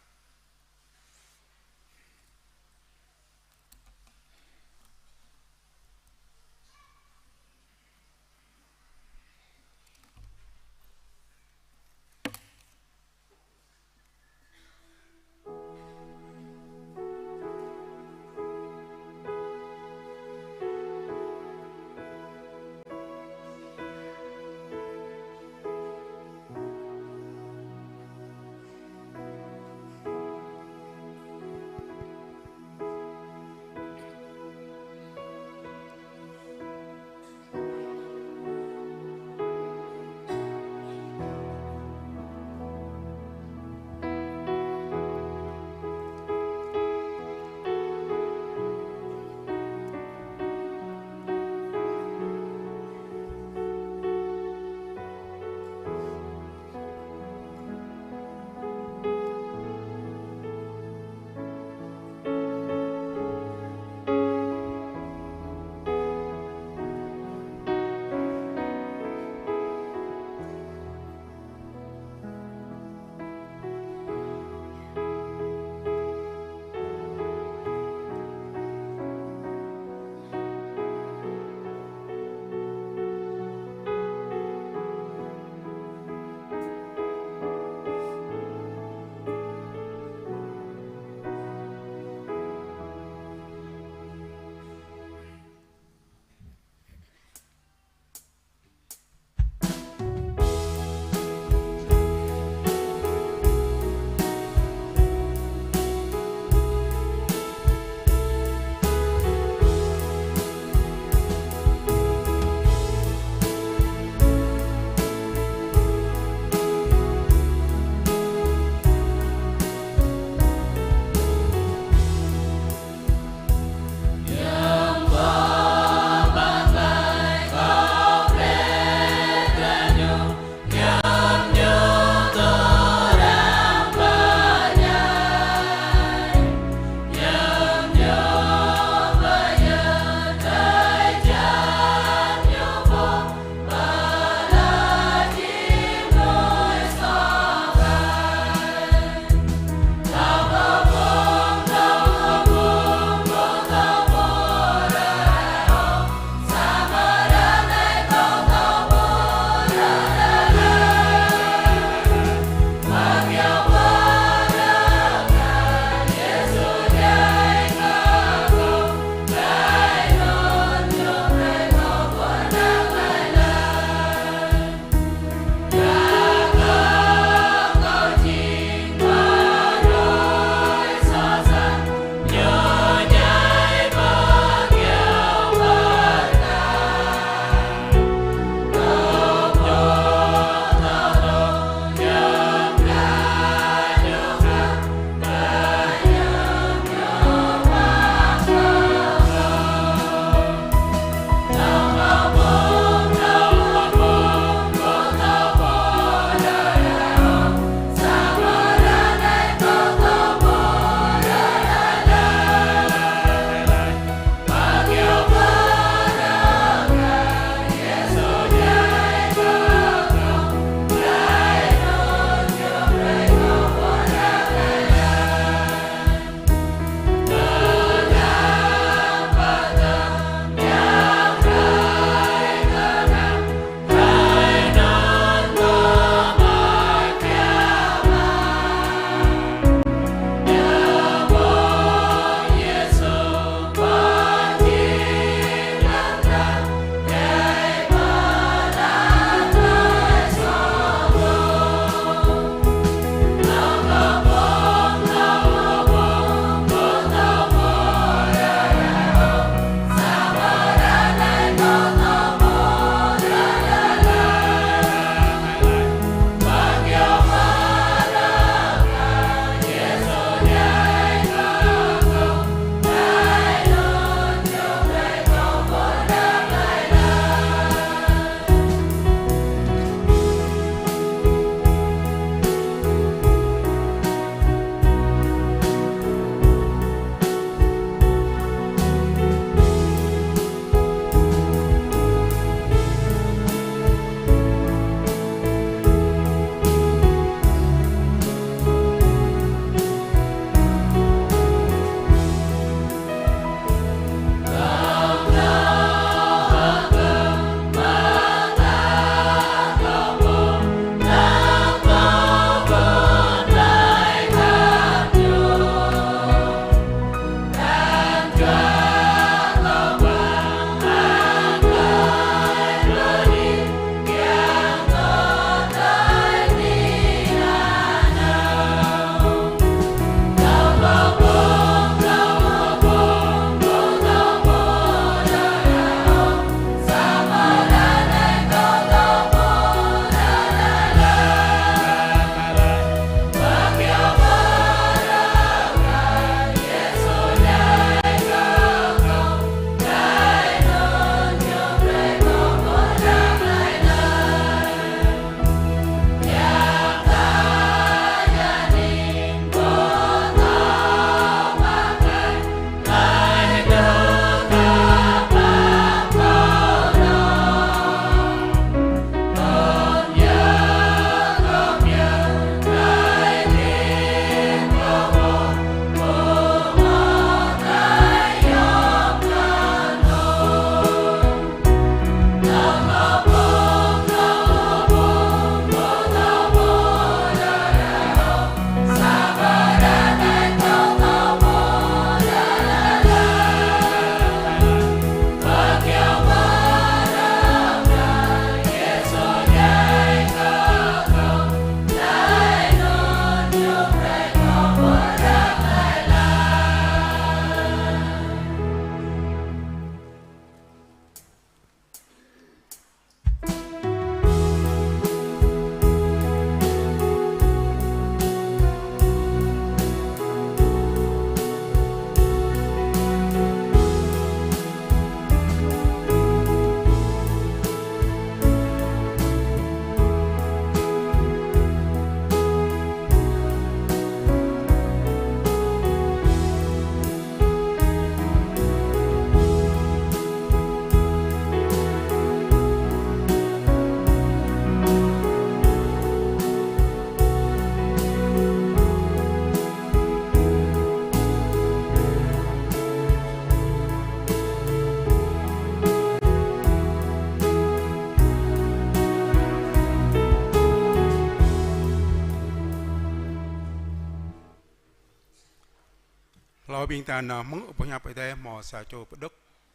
Ƀing ta nao hmư̆ boh hiăp Ơi Adai hmâo sa čô pơđŏk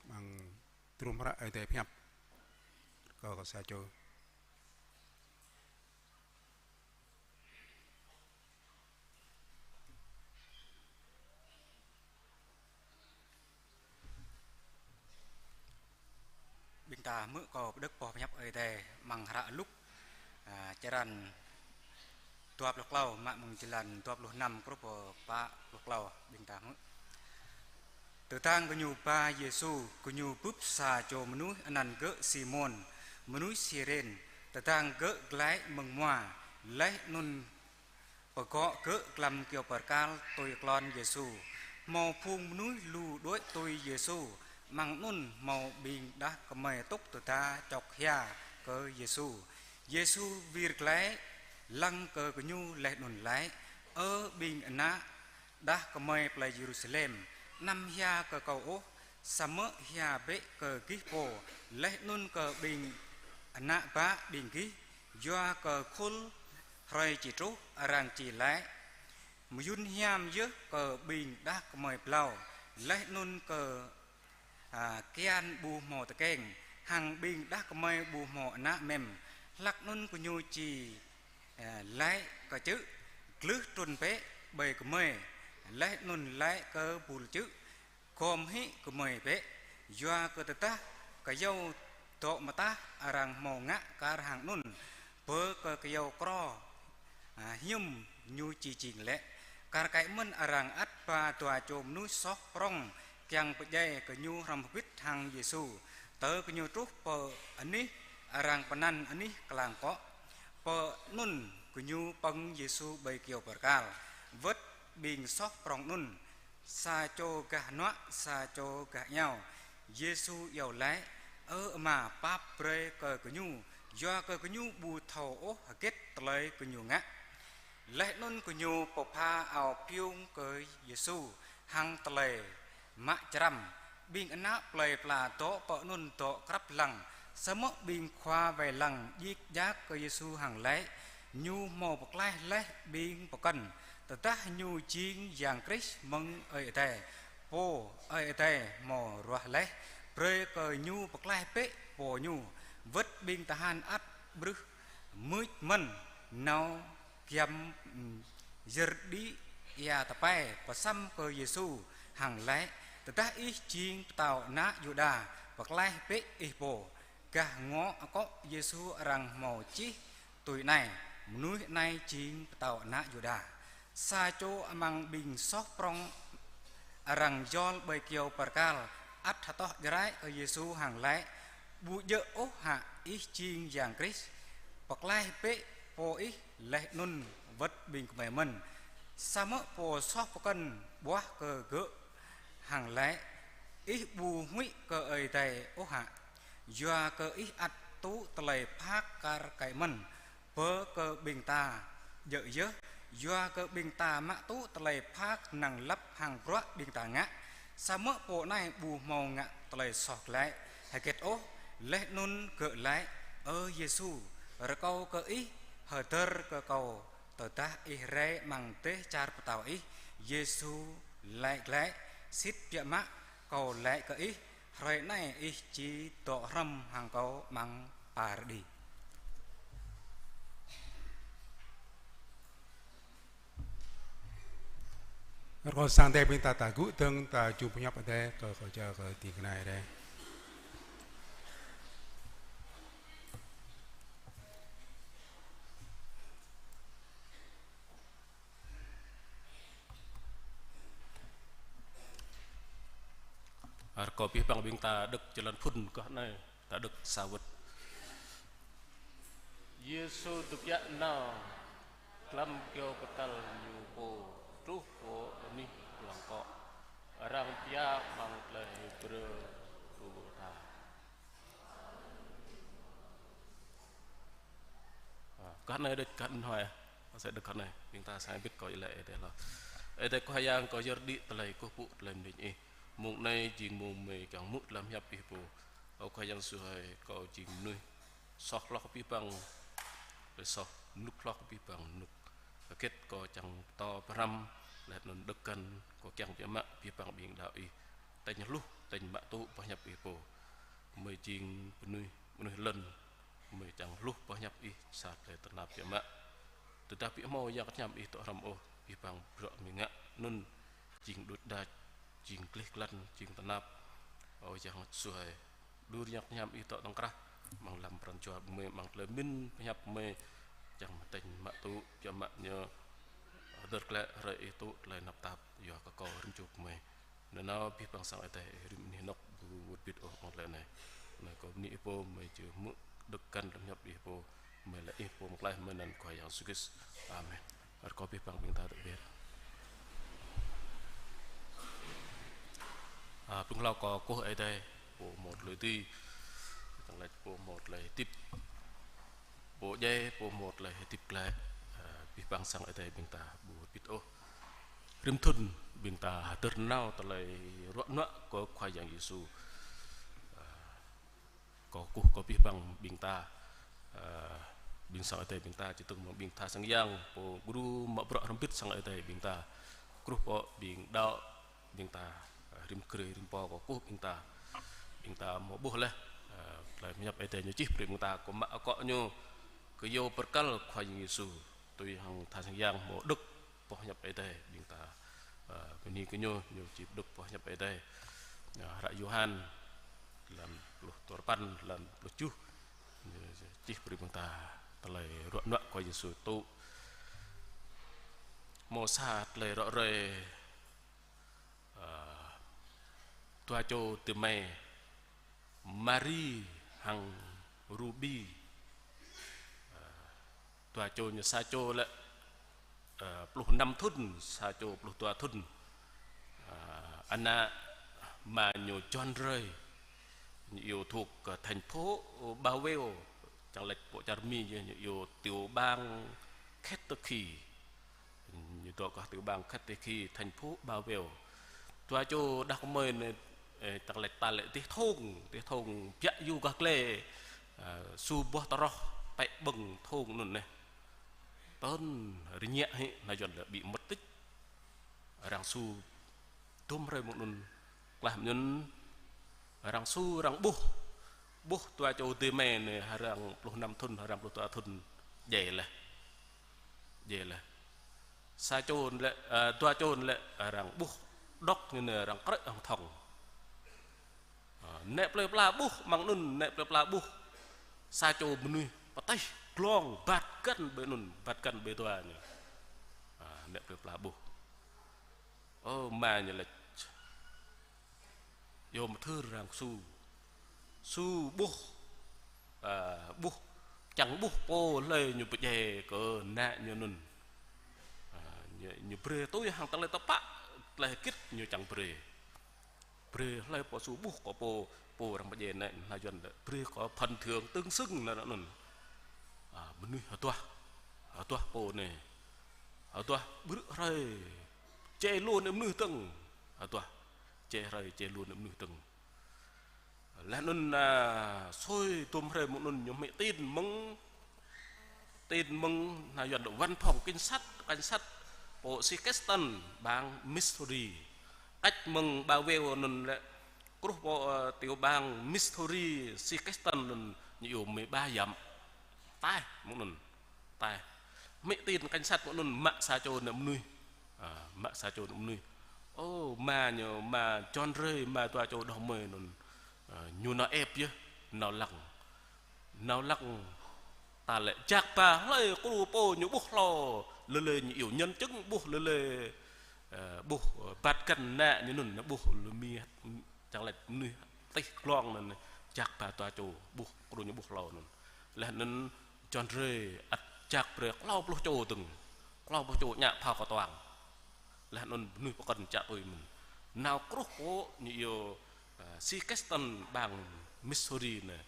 amăng trŭm hră Ơi Adai pơhiăp. Kâo, kâo sa čô. Ƀing ta hmư̆ kâo pơđŏk boh hiăp Ơi Adai amăng hră Luk, a, črăn dua pluh klâo, mă mơ̆ng jơlan dua pluh năm truh pơ pă pluh klâo, ƀing ta hmư̆. Tơdang gơñu ba Yêsu, gơñu bưp sa čô mơnuih anăn gơ̆ Simôn, mơnuih Siren, tơdang gơ̆ glaĭ mơ̆ng hmua, laih anŭn pơgŏ gơ̆ glăm kơyâo bơrkal tui klon Yêsu. Hmâo phung mơnuih lu đuaĭ tui Yêsu, amăng anŭn hmâo ƀing đah kơmơi tŭk tơda čŏk hia kơ Yêsu. Yêsu wir glaĭ lăng kơ gơñu laih anŭn laĭ: Ơ ƀing ană đah kơmơi plei Yêrusalem, anăm hia kơ kâo ôh, samơ̆ hia bĕ kơ gih pô, laih anŭn kơ ƀing ană bă ƀing gih, yua kơ khul hrơi či truh, arăng či laĭ: Mơyŭn hiam yơh kơ ƀing đah kơmơi blâo, laih anŭn kơ, a, kian ƀu hmâo tơkeng, hăng ƀing đah kơmơi ƀu hmâo ană mem. Hlak anŭn gơñu či, a, laĭ kơ čư̆: Glưh trŭn bĕ ƀơi gơmơi, laih anŭn laĭ kơ bul čư̆: Gom hĭ gơmơi bĕ, yua kơ tơdah kơyâo dŏ mơtah arăng hmâo ngă kar hăng anŭn, bơ kơ kơyâo kro, a, hiư̆m ñu či jing lĕ. Kar kaĭ mơ̆n arăng ăt ba dua čô mơnuih soh prŏng kiăng pơdjai gơñu hrŏm hơbĭt hăng Yêsu. Tơ gơñu truh pơ anih, arăng pơanăn anih Klang Kŏ. Pơ anŭn gơñu pơ̆ng Yêsu ƀơi kơyâo bơrkal, wơ̆t ƀing soh prŏng anŭn, sa čô gah hơnuă, sa čô gah iao. Yêsu iâu laĭ: Ơ Ama, pap brơi kơ gơñu, yua kơ gơñu ƀu thâo ôh hơget tơlơi gơñu ngă. Laih anŭn gơñu pơpha ao piung kơ Yêsu hăng tơlơi mă črăm. Ƀing ană plei pla dŏ pơ anŭn dŏ krăp lăng, samơ̆ ƀing khua wai lăng djik djak kơ Yêsu hăng laĭ: Ñu hmâo pơklaih laih ƀing pơkŏn. Tơdah Ñu jing Yang Krist mơ̆ng Ơi Adai, Pô Ơi Adai hmâo ruah laih, brơi kơ Ñu pơklaih bĕ Pô Ñu. Wơ̆t ƀing tơhan ăt brưh mưč mơ̆n nao giăm, ưm, yơr đĭ ia tơpai pơsăm kơ Yêsu hăng laĭ: Tơdah Ih jing pơtao ană Yuđa, pơklaih bĕ Ih pô. Gah ngŏ akŏ Yêsu arăng hmâo čih tui anai: Mơnuih anai jing pơtao ană Yuđa. Sa čô amăng ƀing soh prŏng arăng yol ƀơi kơyâo bơrkal ăt hơtŏh jrai kơ Yêsu hăng laĭ: Ƀu djơ̆ ôh hă Ih jing Yang Krist? Pơklaih bĕ Pô Ih laih anŭn wơ̆t ƀing gơmơi mơ̆n. Samơ̆ pô soh pơkŏn ƀuah kơ gơ̆ hăng laĭ: Ih ƀu huĭ kơ Ơi Adai ôh hă? Yua kơ ih ăt tŭ tơlơi phak kar kaĭ mơ̆n, bơ kơ ƀing ta djơ̆ yơh, yua kơ ƀing ta mă tŭ tơlơi phak năng lăp hăng bruă ƀing ta ngă. Samơ̆ pô anai ƀu hmâo ngă tơlơi soh glaĭ hơget ôh, laih anŭn gơ̆ laĭ: Ơ Yêsu, rơkâo kơ Ih hơdơr kơ kâo tơdah Ih rai amăng dêh čar pơtao Ih. Yêsu laĭ glaĭ: Sĭt biă mă Kâo laĭ kơ ih, hrơi anai ih či dŏ hrŏm hăng Kâo amăng Paradi. Rơkâo sang Ơi Adai ƀing ta ta gŭ dơ̆ng ta jum pơhiăp Ơi Adai kơ kâo jao kơ ding kơna Ơi Adai. Rơkâo abih bang ƀing ta đŏk jơlan phŭn gah anai, ta đŏk sa wơ̆t. Yêsu dŏ pơjă nao glăm kơyâo pơtăl Ñu pô truh pơ anih Klŏng Kŏ. Arăng pơjă amăng tơlơi Hêbrơ Gôlgôtha. Ơ, gah anai đĕč, gah anai hơi. Mơsĕ đĕč gah anai, ƀing ta sai bit kơ Ơi Adai laĭ. Ơi Adai Khua Yang, kâo yơr đĭ tơlơi kơkuh pơpŭ tơlơi mơñĭt Ih. Mông anai jing mông mơi kiăng hmư̆ tơlơi hiăp Ih pô. Ơ Khua Yang Yêsu hơi, kâo jing mơnuih soh hloh kơ abih bang, soh mơnuk hloh kơ abih bang mơnuk. Hơget kâo čang pơtô pơhrăm Laih anŭn đŏk găn kâo kiăng biă mă abih bang ƀing đaŏ Ih, tañ hluh, tañ mă tŭ boh hiăp Ih pô. Gơmơi jing mơnuih, mơnuih lŏn, gơmơi čang hluh boh hiăp Ih sa tơlơi tơnap biă mă. Tơdah ƀu hmâo Yang Bơngăt Hiam Ih dŏ hrŏm ôh, abih bang bruă gơmơi ngă anŭn jing đôč đač, jing gleh glan, jing tơnap. Ơ Yang suai, đur Yang Bơngăt Hiam Ih dŏ tŏng krah amăng lăm pran jua gơmơi, amăng tơlơi pơmĭn pơhiăp gơmơi, čang tañ mă tŭ, biă mă ñu hơdơr glaĭ hrơi Ih tŭ tơlơi tơnap tap yua kơ kâo rĭm čô gơmơi. Nanao abih bang sang Ơi Adai rĭm anih anŏk ƀu wơ̆t bĭt ôh amăng tơlơi anai. Anai kâo bơni Ih pô, gơmơi či hmư̆ đŏk găn lăm hiăp Ih pô, gơmơi laĭ Ih pô mơklaih mơ̆ng anăn Khua Yang Yêsu Krist. Amen. Rơkâo abih bang ƀing ta tơbiă. A, pơ̆ng hlâo kâo kơkuh Ơi Adai, pô hmâo tơlơi dưi, tơlơi pô hmâo tơlơi hơdip, pô djai, pô hmâo tơlơi hơdip glaĭ, a, abih bang sang Ơi Adai ƀing ta ƀu wơ̆t bĭt ôh. Rĭm thŭn ƀing ta hơdơr nao tơlơi ruă nuă kơ Khua Yang Yêsu. A, kâo kơkuh kơ abih bang ƀing ta, a, ƀing sang Ơi Adai ƀing ta, či tơ̆ng mơ̆ng ƀing tha sang yang, pô gru mă bruă hrŏm hơbĭt sang Ơi Adai ƀing ta. Kruh pô ƀing đaŏ ƀing ta, a, rĭm grê rĭm pô kâo kơkuh ƀing ta. Ƀing ta hmâo ƀuh laih, a, tơlơi pơhiăp Ơi Adai ñu čih brơi ƀing ta, kâo mă akŏ ñu kơyâo bơrkal Khua Yang Yêsu. Tui hăng tha sang yang hmâo đŏk boh hiăp Ơi Adai ƀing ta, a, bơni kơ ñu, ñu či đŏk boh hiăp Ơi Adai. A, hră Yôhan, lăm pluh duapăn, lăm pluh tơjuh, ñu čih brơi ƀing ta tơlơi ruă nuă Khua Yêsu tŭ. Hmâo sa tơlơi rŏ ruai, a, dua čô adơi amai, Mari hăng Rubi. A, dua čô ñu, sa čô lĕ, a, pluh năm thŭn, sa čô pluh dua thŭn. A, ană ama ñu John Ray, ñu iâu thuộc, a, thành phố Baweo, čang laĭ pơ čar Mi ñu, ñu iâu tiểu bang Kentucky. Ñu dŏ kơ tiểu bang Kentucky, thành phố Baweo. Dua čô đah kơmơi anai, ơ, čang laĭ ta lĕ dêh thông, dêh thông biă yua gah glai, ơ, su boh tơroh pĕ ƀơ̆ng thông anŭn anai. Tơl rơngiă hĭ, anai Yuan lĕ bị mất tích. Arăng su dôm hrơi mơ̆ng anŭn, klaih mơ̆ng anŭn, arăng su, arăng ƀuh, ƀuh dua čô adơi amai anai, arăng pluh năm thŭn, arăng pluh dua thŭn, djai laih. Djai laih. Sa čô lĕ, a, dua čô lĕ, arăng ƀuh đŏk ñu anai, arăng krĕ hăng thŏng. A, nĕ plơi pla ƀuh, amăng anŭn nĕ plơi pla ƀuh. Sa čô mơnuih pơtih glông băt găn ƀơi anŭn, băt găn ƀơi dua ñu. A, nĕ plơi pla ƀuh. Ơ, ama ñu laĭ: Yôm thưr arăng su. Su ƀuh, a, ƀuh, čang ƀuh pô hlơi ñu pơdjai kơ ană ñu anŭn. A, ñu, ñu brơi tui hăng tơlơi tơpă, tơlơi hơgĕt ñu čang brơi. Brơi hlơi pô su ƀuh kơ pô, pô arăng pơdjai anai, anai Yuan lĕ brơi kơ phần thưởng tương xứng anŭn. A, mơnuih hơduah, hơduah pô anai. Hơduah ƀrư̆ hrơi, čê lu anai mơnuih dơ̆ng. Hơduah, čê hrơi, čê lu anai mơnuih dơ̆ng. Laih anŭn, a, sui dôm hrơi mơ̆ng anŭn ñu hmư̆ tin mơ̆ng, tin mơ̆ng anai Yuan văn phòng cảnh sát, cảnh sát pơ si Keston, bang Missouri. Cách mơ̆ng Baweo anŭn lĕ, kruh pơ, ơ, tiểu bang Missouri, si Keston anŭn ñu iâu mười ba dặm. Taih mơ̆ng anŭn. Taih. Hmư̆ tin cảnh sát mơ̆ng anŭn mă sa čô ană mơnuih. A, mă sa čô ană mơnuih. Ô, ama ñu, ama John Ray, ama dua čô đah kơmơi anŭn. A, ñu nao ĕp yơh, nao lăng. Nao lăng ta lĕ jak ba hlơi kru pô ñu ƀuh hlâo, lơlơi ñu iâu nhân chứng ƀuh lơlơi, a, ƀuh, a, băt găn ană ñu anŭn, ƀuh lơmĭ, čang laĭ mơnuih tih glông anŭn, jak ba dua čô ƀuh, kru ñu ƀuh hlâo anŭn. Laih anŭn John Ray ăt jak brơi klâo pluh čô dơ̆ng, klâo pluh čô ñă phao kơtuang. Laih anŭn mơnuih pơkŏn čă tui mơ̆n. Nao kruh pơ ñu iâu, a, si Keston bang Missouri anai.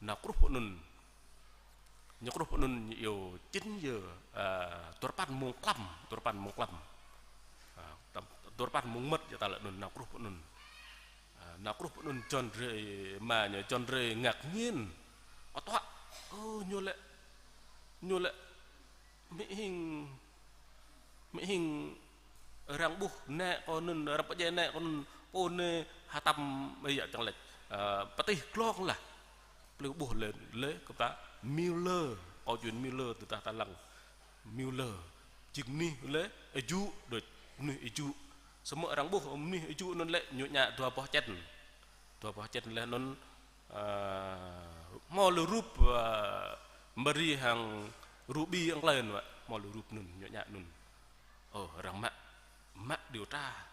Nao kruh pơ anŭn. Ñu kruh pơ anŭn ñu iâu chín giờ, a, duapăn mông klăm, duapăn mông klăm. A, tăm, duapăn mông mơ̆t yơh ta lĕ anŭn nao kruh pơ anŭn. A, nao kruh pơ anŭn John Ray, ama ñu John Ray ngạc nhiên. Kơtuă, ơ, ñu lĕ, ñu lĕ hmư̆ hing, hmư̆ hing, arăng ƀuh nĕ kơ anŭn, arăng pơdjai nĕ kơ anŭn, pô anai hơtăm, ơ, yă čang lĕ, ơ, pơtih glông lah. Plei ƀuh lĕ, lĕ kơ ta Miller, câu chuyện Miller tơdah ta lăng. Miller, jing mơnuih lĕ, aju, đôč mơnuih aju. Samơ̆ arăng ƀuh mơnuih aju anŭn lĕ, ñu ñă dua boh čen. Dua boh čen lĕ anŭn, ơ, hmâo lĕ rup, ơ, Mary hăng Ruby hăng tơlơi anŭn wă, hmâo lĕ rup anŭn, ñu ñă anŭn. Ơ, arăng mă, mă điều tra,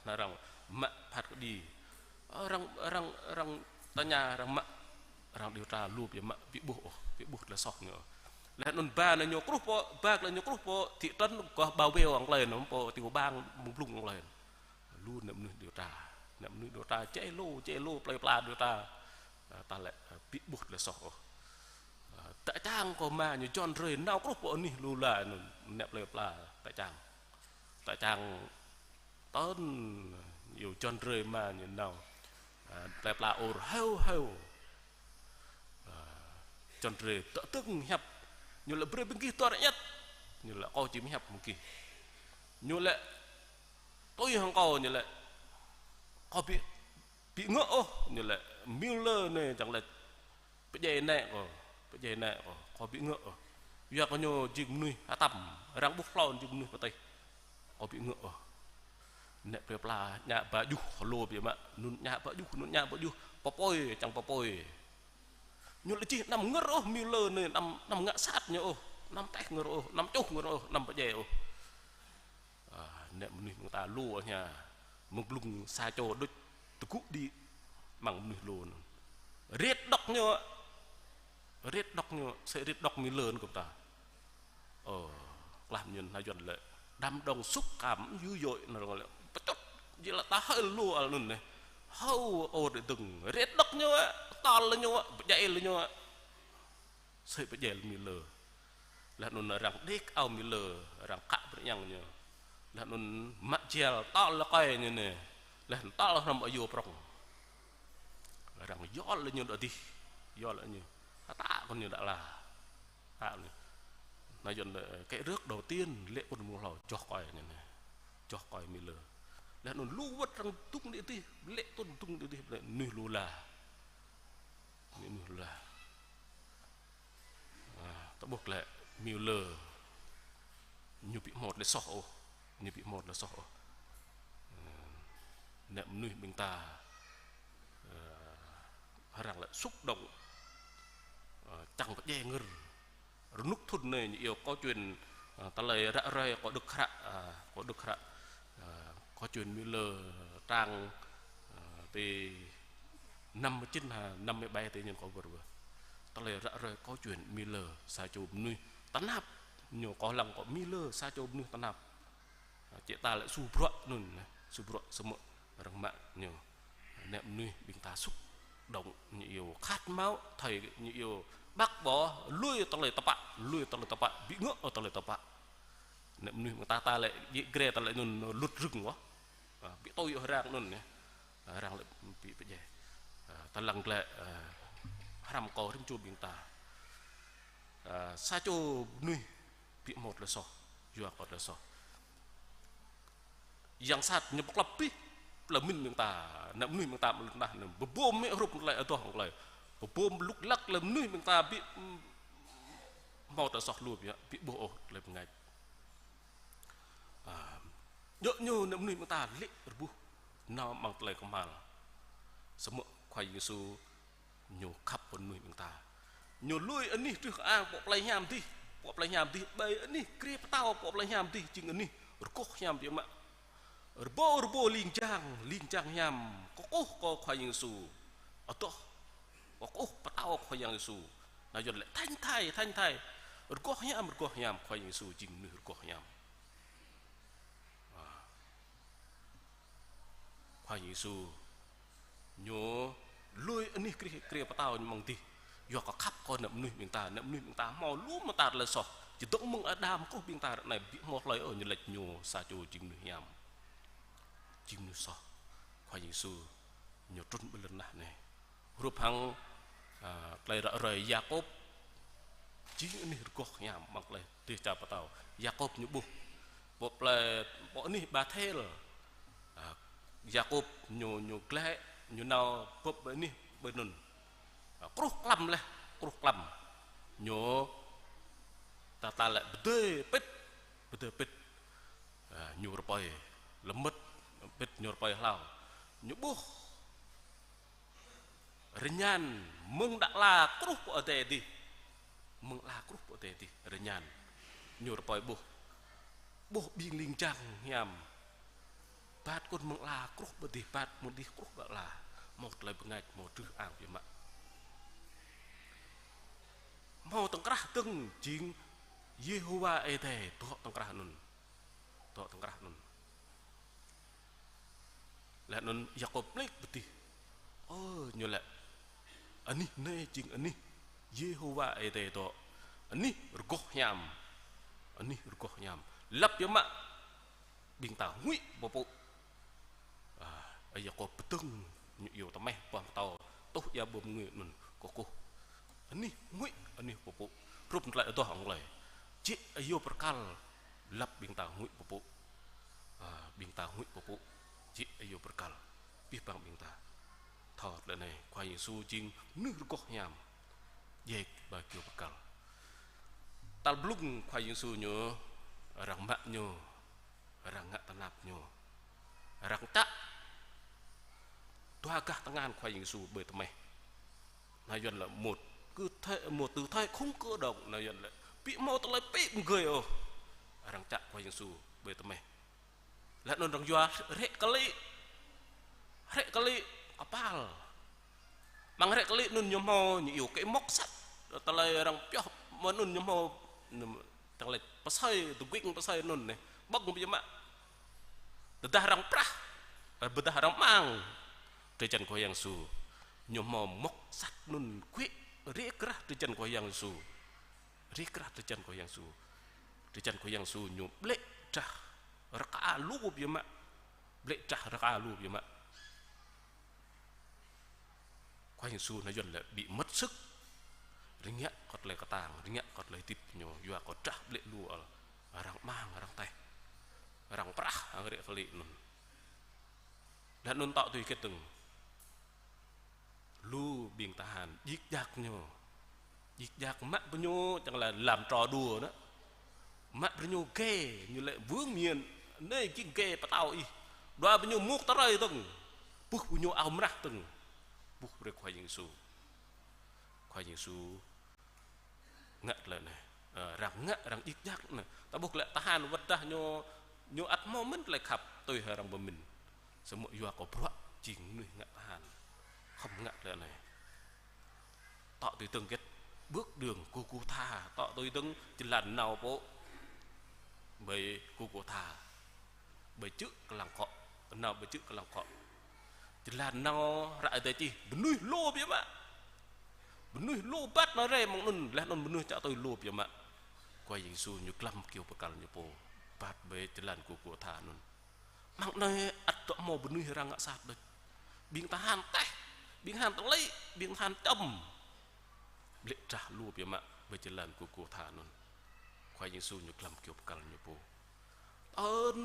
arăng mă phat kơđi. Ơ, arăng, arăng, arăng tơña, arăng mă, arăng điều tra lu biă mă, ƀu ƀuh ôh, ƀu ƀuh tơlơi soh ñu. Laih anŭn ba anai ñu kruh pơ, ba tơlơi ñu kruh pơ, thị trấn gah Bao Veo hăng tơlơi anŭn, pơ tiểu bang mơ̆ng blung hăng tơlơi. Lu nĕ mơnuih điều tra, nĕ mơnuih điều tra, čê lu, čê lu, plei pla điều tra. Ơ, ta lĕ, ơ, ƀu ƀuh tơlơi soh ôh. Ơ, tơčang kơ ama ñu John Ray nao kruh pơ anih lu la anŭn, nĕ plei pla tơčang. Tơčang tơn ñu John Ray ama ñu nao. Ơ, plei pla ur heo heo. Ơ, John Ray tơtưng hiăp. Ñu lĕ brơi ƀing gih tuar ñĕt. Ñu lĕ kâo či mơhiăp mơ̆ng gih. Ñu lĕ tui hăng kâo ñu lĕ. Kâo ƀu ƀu ngă ôh, ñu lĕ Miller anai čang lĕ pơdjai nĕ kơ, pơdjai nĕ kơ, kâo ƀu ngă ôh. Yua kơ ñu jing mơnuih hơtăm, arăng ƀuh hlâo jing mơnuih pơtih. Kâo ƀu ngă ôh. Nĕ plei pla ñă ba juh, lu biă mă, anŭn ñă ba juh, anŭn ñă ba juh, pơpơi, čang pơpơi. Ñu lĕ čih anăm ngơr ôh, Miller anai anăm, anăm ngă sat ñu ôh, anăm tĕh ngơr ôh, anăm čuh ngơr ôh, anăm pơdjai ôh. Ơ, nĕ mơnuih ƀing ta lu ôh ñu. Mơ̆ng blung sa čô đôč tơgŭ đĭ amăng mơnuih lu anŭn. Rit đŏk ñu. Rit đŏk ñu, sĕ rit đŏk Miller anŭn kơ ta. Ơ, klah ñu anŭn hơjăn lĕ. Đám đông xúc cảm dữ dội anŭn lĕ. Pơčŭt, jing lĕ ta hơi lu ăl anŭn anai. Hâo ôh đĭ dơ̆ng. Rit đŏk ñu, tơl ñu, pơdjai lĕ ñu. Sĕ pơdjai lĕ Miller. Laih anŭn arăng đĭ ao Miller, arăng kă brơi yang ñu. Laih anŭn mă jel tơl lĕ kơi ñu anai. Laih tơl hrŏm ayŏ prŏng. Arăng yol lĕ ñu đa dih. Yol lĕ ñu. Hơtă kơ ñu đa la. Hơtă ñu. Anai yơh lĕ kĕ rơ̆k đầu tiên lĕ kơ mơ̆ng hlâo joh kơi ñu anai. Joh kơi Miller. Laih anŭn lu wơ̆t arăng dŭng đĭ dih. Lĕ tŭn dŭng đĭ dih. Lĕ mơnuih lu la. Mơnuih lu la. Ơ, ta ƀuh lĕ Miller ñu ƀu hmâo tơlơi soh ôh, ñu ƀu hmâo tơlơi soh ôh. Ơ, nĕ mơnuih ƀing ta, ơ, arăng lĕ xúc động, ơ, čang pơdjai ngơr. Rơnŭk thŭn anai ñu iâu câu chuyện, ơ, tơlơi ră ruai kơ Đức Hră, ơ, kơ Đức Hră, ơ, câu chuyện Miller trang, ơ, tê năm mươi chín ha, năm mươi bảy tê ñu kơ wơr wơr. Tơlơi ră ruai câu chuyện Miller, sa čô mơnuih tơnap. Ñu kơ lăng kơ Miller, sa čô mơnuih tơnap. Ơ, čĕ ta lĕ su bruă anŭn, ơ, su bruă samơ̆ arăng mă ñu. Nĕ mơnuih ƀing ta xúc động, ñu iâu khát máu, thơi ñu iâu bác bỏ, lui tơlơi tơpă, lui tơlơi tơpă, ƀu ngă ôh tơlơi tơpă. Nĕ mơnuih ƀing ta ta lĕ, jĕ grê ta lĕ anŭn lŭt rưng wơ̆t. Ơ, ƀu tui ôh arăng anŭn anai. Ơ, arăng lĕ ƀu pơdjai. Ơ, ta lăng lĕ, ơ, hrăm kơ rĭm čô ƀing ta. Ơ, sa čô mơnuih ƀu hmâo tơlơi soh, yua kơ tơlơi soh. Yang sat ñu pơklăp abih plei mĭn ƀing ta, nĕ mơnuih ƀing ta mơ̆ng lŏn tơnah anai, bơbôm mơ̆ hrup tơlơi adoh hăng tơlơi. Bơbôm lŭk lăk tơlơi mơnuih ƀing ta ƀu, ưm, hmâo tơlơi soh lu biă, ƀu ƀuh ôh tơlơi bơngač. Ơ, djơ̆ ñu nĕ mơnuih ƀing ta lĕ rơbuh nao amăng tơlơi kơhma̱l. Samơ̆ Khua Yang Yêsu ñu khăp kơ mơnuih ƀing ta. Ñu lui anih truh kơ ang pơ plei hiam adih, pơ plei hiam adih, ƀơi anih grê pơtao pơ plei hiam adih, jing anih rơgoh hiam biă mă. Rơbâo rơbâo ling jang, ling jang hiam, kơkuh kơ Khua Yang Yêsu. Adoh, kơkuh pơtao Khua Yang Yêsu. Anai yơh lĕ thánh thay, thánh thay. Rơgoh hiam, rơgoh hiam, Khua Yang Yêsu jing mơnuih rơgoh hiam. Ơ. Khua Yang Yêsu ñu lui anih grê, grê pơtao ñu amăng adih. Yua kơ khăp kơ nĕ mơnuih ƀing ta, nĕ mơnuih ƀing ta hmâo lu mơta tơlơi soh. Čơdơ̆ng mơ̆ng Adam truh ƀing ta ră anai ƀu hmâo hlơi ôh ñu laĭ ñu sa čô jing mơnuih hiam. Jing mơnuih soh. Khua Yang Yêsu ñu trŭn ƀơi lŏn tơnah anai. Hrup hăng, ơ, tơlơi ră ruai Yakôb. Jing anih rơgoh hiam amăng tơlơi dêh čar pơtao. Yakôb ñu ƀuh. Pơ plơi, pơ anih Bathel. A, Yakôb ñu, ñu glaĭ, ñu nao bưp ƀơi anih ƀơi anŭn. A, kruh klăm laih, kruh klăm. Ñu ta, ta lĕ pơdơi pĭt, pơdơi pĭt. A, ñu rơpơi, lơmơ̆t pĭt ñu rơpơi hlâo. Ñu ƀuh rơñan mơ̆ng đă ala kruh pơ adai adih. Mơ̆ng ala kruh pơ adai adih, rơñan. Ñu rơpơi ƀuh. Ƀuh ƀing ling jang hiam. Bat kơ̆n mơ̆ng ala kruh pơ adih, bat mơ̆ng adih kruh pơ ala. Hmâo tơlơi bơngač, hmâo trưh ang biă mă. Hmâo tơ̆ng krah dơ̆ng jing Yêhôwa Ơi Adai dŏ tơ̆ng krah anŭn. Dŏ tơ̆ng krah anŭn. Laih anŭn Yakôb mơlik pơ adih. Ơ, ñu laĭ: Anih anai jing anih Yêhôwa Ơi Adai dŏ. Anih rơgoh hiam. Anih rơgoh hiam. Lăp biă mă ƀing ta huĭ pơpŭ. A, ơi Yakôb pơdơ̆ng, ñu iâu tơmeh boh pơtâo, tuh ia ƀơi mơngưi anŭn kơkuh. Anih huĭ, anih pơpŭ. Hrup tơlơi adoh ŏng lơi. Jĕ ayŏ pơrơkal, lăp ƀing ta huĭ pơpŭ. A, ƀing ta huĭ pơpŭ. Jĕ ayŏ pơrơkal. Pih păng ƀing ta. Thâo tơlơi anai, Khua Yang Yêsu jing mơnuih rơgoh hiam. Djai ba kyâo pơrơkal. Tal blung Khua Yang Yêsu ñu, arăng mă ñu, arăng ngă tơnap ñu. Arăng čă dua gah tơngan Khua Yang Yêsu ƀơi tơmeh. Nao Yuăn laĭ một tư thế, một tư thế không cử động, nao Yuăn laĭ. Ƀu hmâo tơlơi pĭ pơgơi ôh. Arăng čă Khua Yang Yêsu ƀơi tơmeh. Laih anŭn arăng yua hrĕ kơlĭ. Hrĕ kơlĭ kơpal. Amăng hrĕ kơlĭ anŭn ñu hmâo, ñu iâu kơ mŏk sat. Tơlơi arăng pioh mơ̆ng anŭn ñu hmâo, ñu tơlơi pơsơi, tơguing pơsơi anŭn anai. Ƀơ̆ng biă mă. Tơdah arăng prah, ơ, tơdah arăng mang drơi jan Khua Yang Yêsu, ñu hmâo mŏk sat anŭn kuĕ, rĭ krah drơi jan Khua Yang Yêsu. Rĭ krah drơi jan Khua Yang Yêsu. Drơi jan Khua Yang Yêsu ñu blĕ drah rơka lu biă mă. Blĕ drah rơka lu biă mă. Khua Yang Yêsu nao Yuăn laĭ bị mất sức. Rơngiă kơ tơlơi kơtang, rơngiă kơ tơlơi hơdip ñu, yua kơ drah blĕ lu ăl. Arăng mang, arăng taih. Arăng prah, arăng hrĕ kơlĭ anŭn. Laih anŭn tŏ tui hơget dơ̆ng. Lu ƀing tơhan, djik djak ñu. Djik djak mă brơi ñu, čang laĭ làm trò đùa anŭn. Mă brơi ñu gai, ñu laĭ: Vương miện, anai jing gai pơtao ih. Đua brơi ñu mŭk tơrơi dơ̆ng. Ƀuh brơi ñu ao mrah dơ̆ng. Ƀuh brơi Khua Yang Yêsu. Khua Yang Yêsu ngă tơlơi anai. Ơ, arăng ngă, arăng djik djak anai. Ta ƀuh lĕ tơhan wơ̆t dah ñu, ñu ăt hmâo mơ̆n tơlơi khăp, tui hăng arăng pơmĭn. Samơ̆ yua kơ bruă jing mơnuih ngă tơhan. Khŏm ngă tơlơi anai. Tŏ tui dơ̆ng hơget, bước đường Gôlgôtha, tŏ tui dơ̆ng jơlan nao pơ ƀơi Gôlgôtha. Ƀơi čư̆ kơlăng akŏ, nao ƀơi čư̆ kơlăng akŏ. Jơlan nao ră tơčih, mơnuih lu biă mă. Mơnuih lu bat nao rai mơ̆ng anŭn, laih anŭn mơnuih čă tui lu biă mă. Khua Yang Yêsu ñu glăm kyâo pơkăl ñu pô, bat ƀơi jơlan Gôlgôtha anŭn. Mơ̆ng anai ăt dŏ hmâo mơnuih arăng ngă sat đôč. Ƀing tơhan taih, ƀing tơhan tơlĭ, ƀing tơhan čăm. Blĕ drah lu biă mă ƀơi jơlan Gôlgôtha anŭn. Khua Yang Yêsu ñu glăm kyâo pơkăl ñu pô. Tơl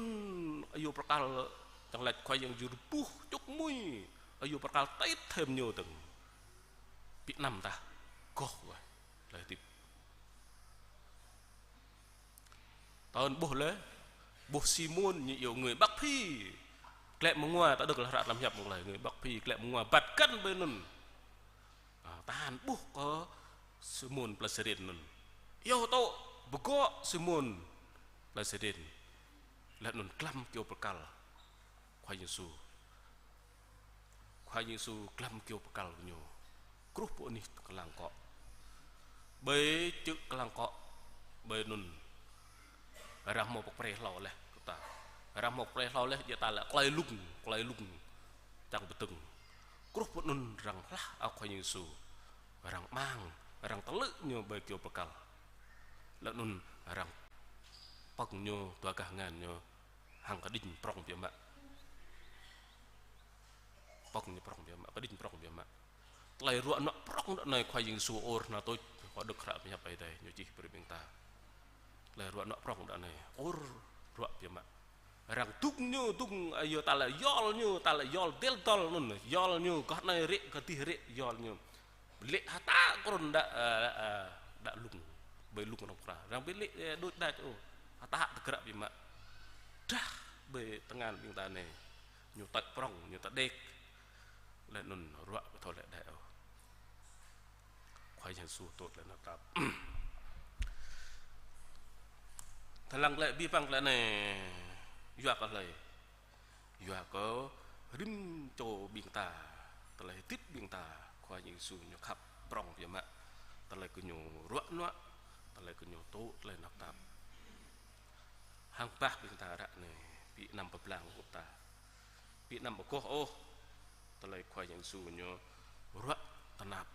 ayŏng pơkăl čang laĭ Khua Yang Yêsu rơbuh čŭk mui, ayŏng pơkăl tit thêm ñu dơ̆ng. Ƀu anăm tah, goh wơ̆t, laih hơdip. Tơl ƀuh laih, ƀuh Simôn ñu iâu người Bắc Phi. Glaĭ mơ̆ng anŭn, ta đŏk laih hră tlam hiăp mơ̆ng laih, người Bắc Phi glaĭ mơ̆ng anŭn, bat găn ƀơi anŭn. A, tơhan ƀuh kơ Simôn plơi Siren anŭn. Iâu tŏ, pơgŏ Simôn plơi Siren. Laih anŭn glăm kyâo pơkăl Khua Yang Yêsu. Khua Yang Yêsu glăm kyâo pơkăl ñu. Kruh pơ anih kơlăng akŏ. Ƀơi čư̆ kơlăng akŏ. Ƀơi anŭn. Arăng hmâo pơkơprê hlâo laih kơ ta. Arăng hmâo pơkơprê hlâo laih, djơ̆ ta laĭ klơi lŭng, klơi lŭng. Čang pơdơ̆ng. Kruh pơ anŭn arăng hlah ao Khua Yang Yêsu. Arăng mang, arăng tơlư̆ ñu ƀơi kyâo pơkăl. Laih anŭn arăng pơ̆ng ñu dua gah tơngan ñu hăng kơđĭng prŏng biă mă. Pơ̆ng ñu prŏng biă mă, kơđĭng prŏng biă mă. Tơlơi ruă nuă prŏng đơ anai Khua Yang Yêsu ur hơnăl tuč, kâo đŏk hră pơhiăp Ơi Adai, ñu čih brơi ƀing ta. Tơlơi ruă nuă prŏng đơ anai, ur Ruă biă mă. Arăng dŭng ñu, dŭng, ơ, yua ta lĕ yol ñu, ta lĕ yol dêl dol anŭn, yol ñu, gah anai rĕ, gah adih rĕ, yol ñu. Lĕ hơtă krŭn đă, ơ, ơ, đă lŭng, ƀơi lŭng rŏng pra. Arăng ƀu lĕ, ơ, đôč đač ôh. Hơtă tơgră biă mă. Drah ƀơi tơngan ƀing ta anai. Ñu tơčô prŏng, ñu tơđĕk. Laih anŭn ruă ƀu thâo lĕ đač ôh. Khua Yang Yêsu tŭ tơlơi tơnap tap. Tơlăng lĕ abih bang tơlơi anai yua kơ hlơi? Yua kơ rĭm čô ƀing ta, tơlơi hơdip ƀing ta, Khua Yang Yêsu ñu khăp prŏng biă mă. Tơlơi kơ ñu ruă nuă, tơlơi kơ ñu tŭ tơlơi tơnap tap. Hăng bah ƀing ta ră anai, ƀu anăm pơblang ôh ta. Ƀu anăm pơgôh ôh. Tơlơi Khua Yang Yêsu ñu ruă tơnap.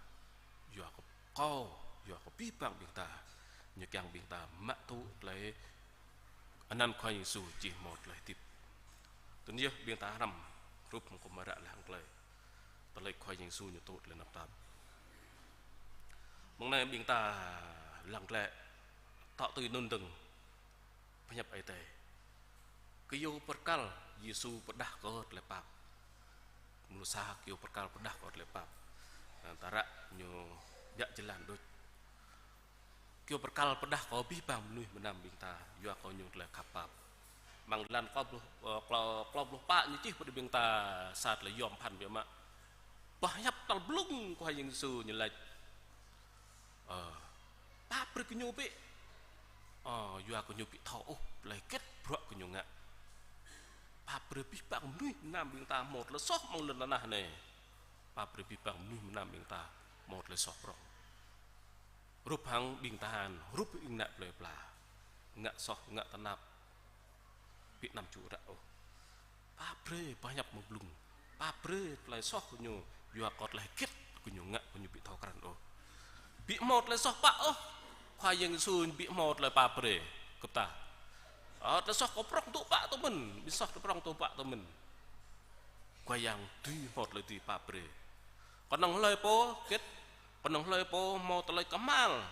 Yua kơ kâo, yua kơ abih bang ƀing ta. Ñu kiăng ƀing ta mă tŭ tơlơi anăn Khua Yang Yêsu či hmâo tơlơi hơdip. Tui anŭn yơh ƀing ta hrăm, hrup hăng kâo mơ̆ ră leh hăng tơlơi. Tơlơi Khua Yang Yêsu ñu tŭ tơlơi tơnap tap. Mơ̆ng anai ƀing ta lăng glaĭ, tŏ tui anŭn dơ̆ng. Pơhiăp Ơi Adai. Kơyâo pơkăl Yêsu pơđah kơ tơlơi pap. Mơnuih sa kơyâo pơkăl pơđah kơ tơlơi pap. Ơ, ta ră ñu biă jơlan đôč. Kơyâo pơkăl pơđah kơ abih bang mơnuih mơnam ƀing ta, yua kơ ñu tơlơi khăp pap. Amăng jơlan klâo pluh, ơ, klâo, klâo pluh pă ñu čih pơđĭ ƀing ta sa tơlơi yôm phăn biă mă. Boh hiăp tal blung Khua Yang Yêsu ñu laĭ. Ơ, pap brơi kơ ñu bĕ. Ơ, yua kơ ñu ƀu thâo ôh tơlơi hơget bruă kơ ñu ngă. Pap brơi abih bang mơnuih mơnam ƀing ta hmâo tơlơi soh amăng lŏn tơnah anai. Pap brơi abih bang mơnuih mơnam ƀing ta hmâo tơlơi soh prŏng. Hrup hăng ƀing tơhan, hrup ƀing ană plơi pla. Ngă soh, ngă tơnap. Ƀu anăm ču ră ôh. Pap brơi boh hiăp mơ̆ng blung. Pap brơi tơlơi soh kơ ñu, yua kơ tơlơi hơget kơ ñu ngă kơ ñu ƀu thâo krăn ôh. Ƀu hmâo tơlơi soh pă ôh. Khua Yang Yêsu ƀu hmâo tơlơi pap brơi kơ ta. Ơ, tơlơi soh kâo prŏng tŭ pă tơ mơ̆n, ƀu soh kâo prŏng tŭ pă tơ mơ̆n. Khua Yang dưi hmâo tơlơi dưi pap brơi. Kơnơ̆ng hlơi pô hơget, kơnơ̆ng hlơi pô hmâo tơlơi kơhma̱l.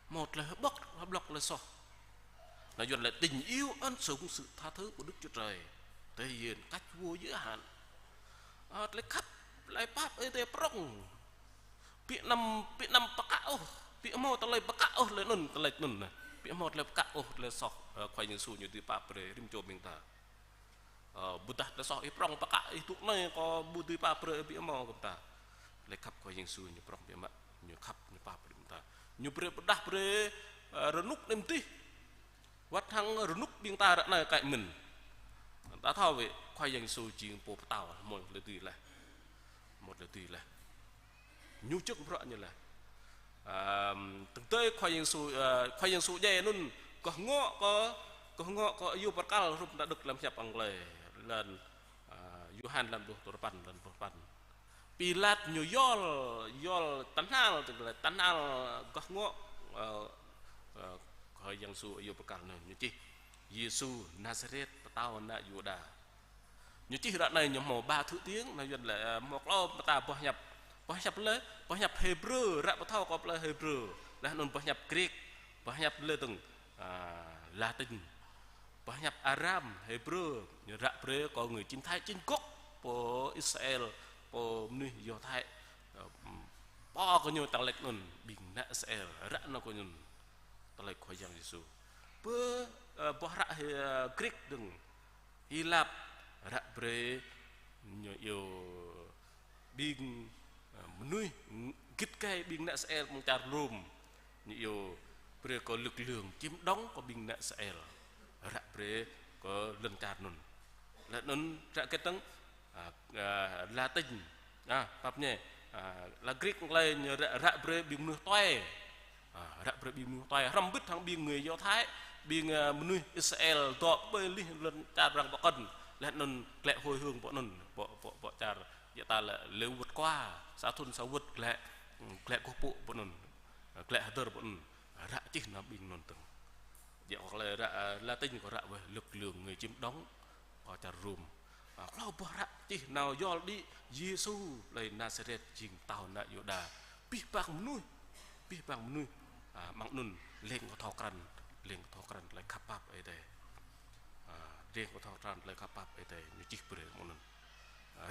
Hmâo tơlơi hơƀŏk, hơƀlŏk tơlơi soh. Anai Yuan laĭ tình yêu ân sủng sự tha thứ của Đức Chúa Trời thể hiện cách vô giới hạn. Ơ, tơlơi khăp, tơlơi pap Ơi Adai prŏng. Ƀu anăm, ƀu anăm pơkă ôh, ƀu hmâo tơlơi pơkă ôh tơlơi anŭn, tơlơi anŭn anai. Ƀu hmâo tơlơi pơkă ôh tơlơi soh, ơ, Khua Yang Yêsu ñu dưi pap brơi rĭm čô ƀing ta. Ơ, ƀôdah tơlơi soh ih prŏng pơkă, ih tŭ anai kâo ƀu dưi pap brơi ƀu hmâo kơ ta. Tơlơi khăp Khua Yang Yêsu ñu prŏng biă mă, ñu khăp, ñu pap brơi kơ ta. Ñu brơi pơđah brơi, ơ, rơnŭk anai mơ̆n tih. Wơ̆t hăng rơnŭk ƀing ta ră anai kaĭ mơ̆n. Ta thâo wơ̆t Khua Yang Yêsu jing pô pơtao, hmâo tơlơi dưi laih. Hmâo tơlơi dưi laih. Ñu čơ̆ng bruă ñu laih. Ơ, tơdơi Khua Yang Yêsu, ơ, Khua Yang Yêsu djai anŭn, kơhngŏ kơ, kơhngŏ kơ kơyâo pơkăl hrup ta đŏk lăm hiăp Anglai, lăn, ơ, Yôhan lăn pluh duapăn, lăn pluh duapăn. Pilat ñu yol, yol tơhnal, tơhnal kơhngŏ, ơ, ơ, Khua Yang Yêsu kơyâo pơkăl anŭn, ñu čih: Yêsu Nazaret, pơtao ană Yuđa. Ñu čih ră anai ñu hmâo ba thứ tiếng, anai Yuan laĭ, ơ, hmâo klâo mơta boh hiăp. Boh hiăp lĕ, boh hiăp Hêbrơ, ră pơthâo kơ plơi Hêbrơ. Laih anŭn boh hiăp Grek, boh hiăp lĕ dơ̆ng, ơ, Latin. Boh hiăp Aram, Hêbrơ, ñu ră brơi kơ người Chim Thái chính gốc, pô Israel, pô mơnuih Yôdhai. Ơ, pô kơ ñu tơlơi anŭn, ƀing ană Israel, ră anŭn kơ ñu. Tơlơi Khua Yang Yêsu. Pơ, ơ, boh hră Hê-, ơ, Grek dơ̆ng, Hy Lạp, ră brơi ñu iâu ƀing, ơ, mơnuih git gai ƀing ană Israel mơ̆ng čar Rôm. Ñu iâu brơi kơ lực lượng chiếm đóng kơ ƀing ană Israel. Ră brơi kơ lŏn čar anŭn. Laih anŭn ră hơget dơ̆ng, ơ, ơ, Latin. Ơ, pap ñe, ơ, la Grek Anglai ñu ră, ră brơi ƀing mơnuih tuai. Ơ, ră brơi ƀing mơnuih tuai. Hrŏm hơbĭt hăng ƀing người Do Thái, ƀing, ơ, mơnuih Israel dŏ ƀơi lih lŏn čar arăng pơkŏn. Laih anŭn glaĭ hơi hướng pơ anŭn, pơ, pơ, pơ čar, yua ta laĭ lĕ vượt qua, sa thŭn sa wơ̆t glaĭ, glaĭ kơkuh pơpŭ pơ anŭn. Glaĭ hơdơr pơ anŭn. Ră čih nao ƀing anŭn dơ̆ng. Yua kơ ră, ơ, Latin kơ ră wơ̆t lực lượng người chiếm đóng kơ čar Rôm. Ơ, klâo boh hră čih nao yol đĭ Yêsu plơi Nazaret jing pơtao ană Yuđa. Abih bang mơnuih, abih bang mơnuih, ơ, amăng anŭn lêng kơ thâo krăn, lêng kơ thâo krăn tơlơi khăp pap Ơi Adai. Rĭm kơ thâo krăn tơlơi khăp pap Ơi Adai ñu čih brơi mơ̆ng anŭn.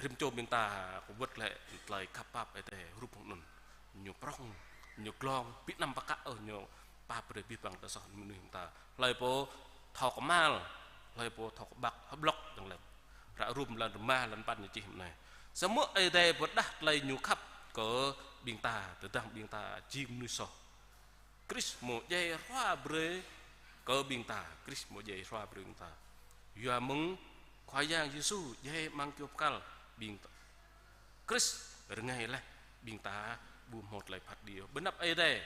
Rĭm čô ƀing ta kơ wơ̆t lĕ tơlơi khăp pap Ơi Adai hrup mơ̆ng anŭn. Ñu prŏng, ñu glông, ƀu anăm pơkă ôh, ñu pap brơi abih bang tơlơi soh mơnuih ƀing ta. Hlơi pô thâo kơhma̱l, hlơi pô thâo kơƀăk, hơblŏk dơ̆ng lĕ. Ră rum lăn rơma lăn păn ñu čih mơ̆ng anai. Samơ̆ Ơi Adai pơrơđah tơlơi ñu khăp kơ ƀing ta, tơdang ƀing ta jing mơnuih soh. Krist hmâo djai hrua brơi kơ ƀing ta, Krist hmâo djai hrua brơi ƀing ta. Yua mơ̆ng Khua Yang Yêsu djai amăng kơyâo bơrkal ƀing ta. Krist rơngai laih ƀing ta ƀu hmâo tơlơi phat kơđi ôh. Ƀơi anăp Ơi Adai.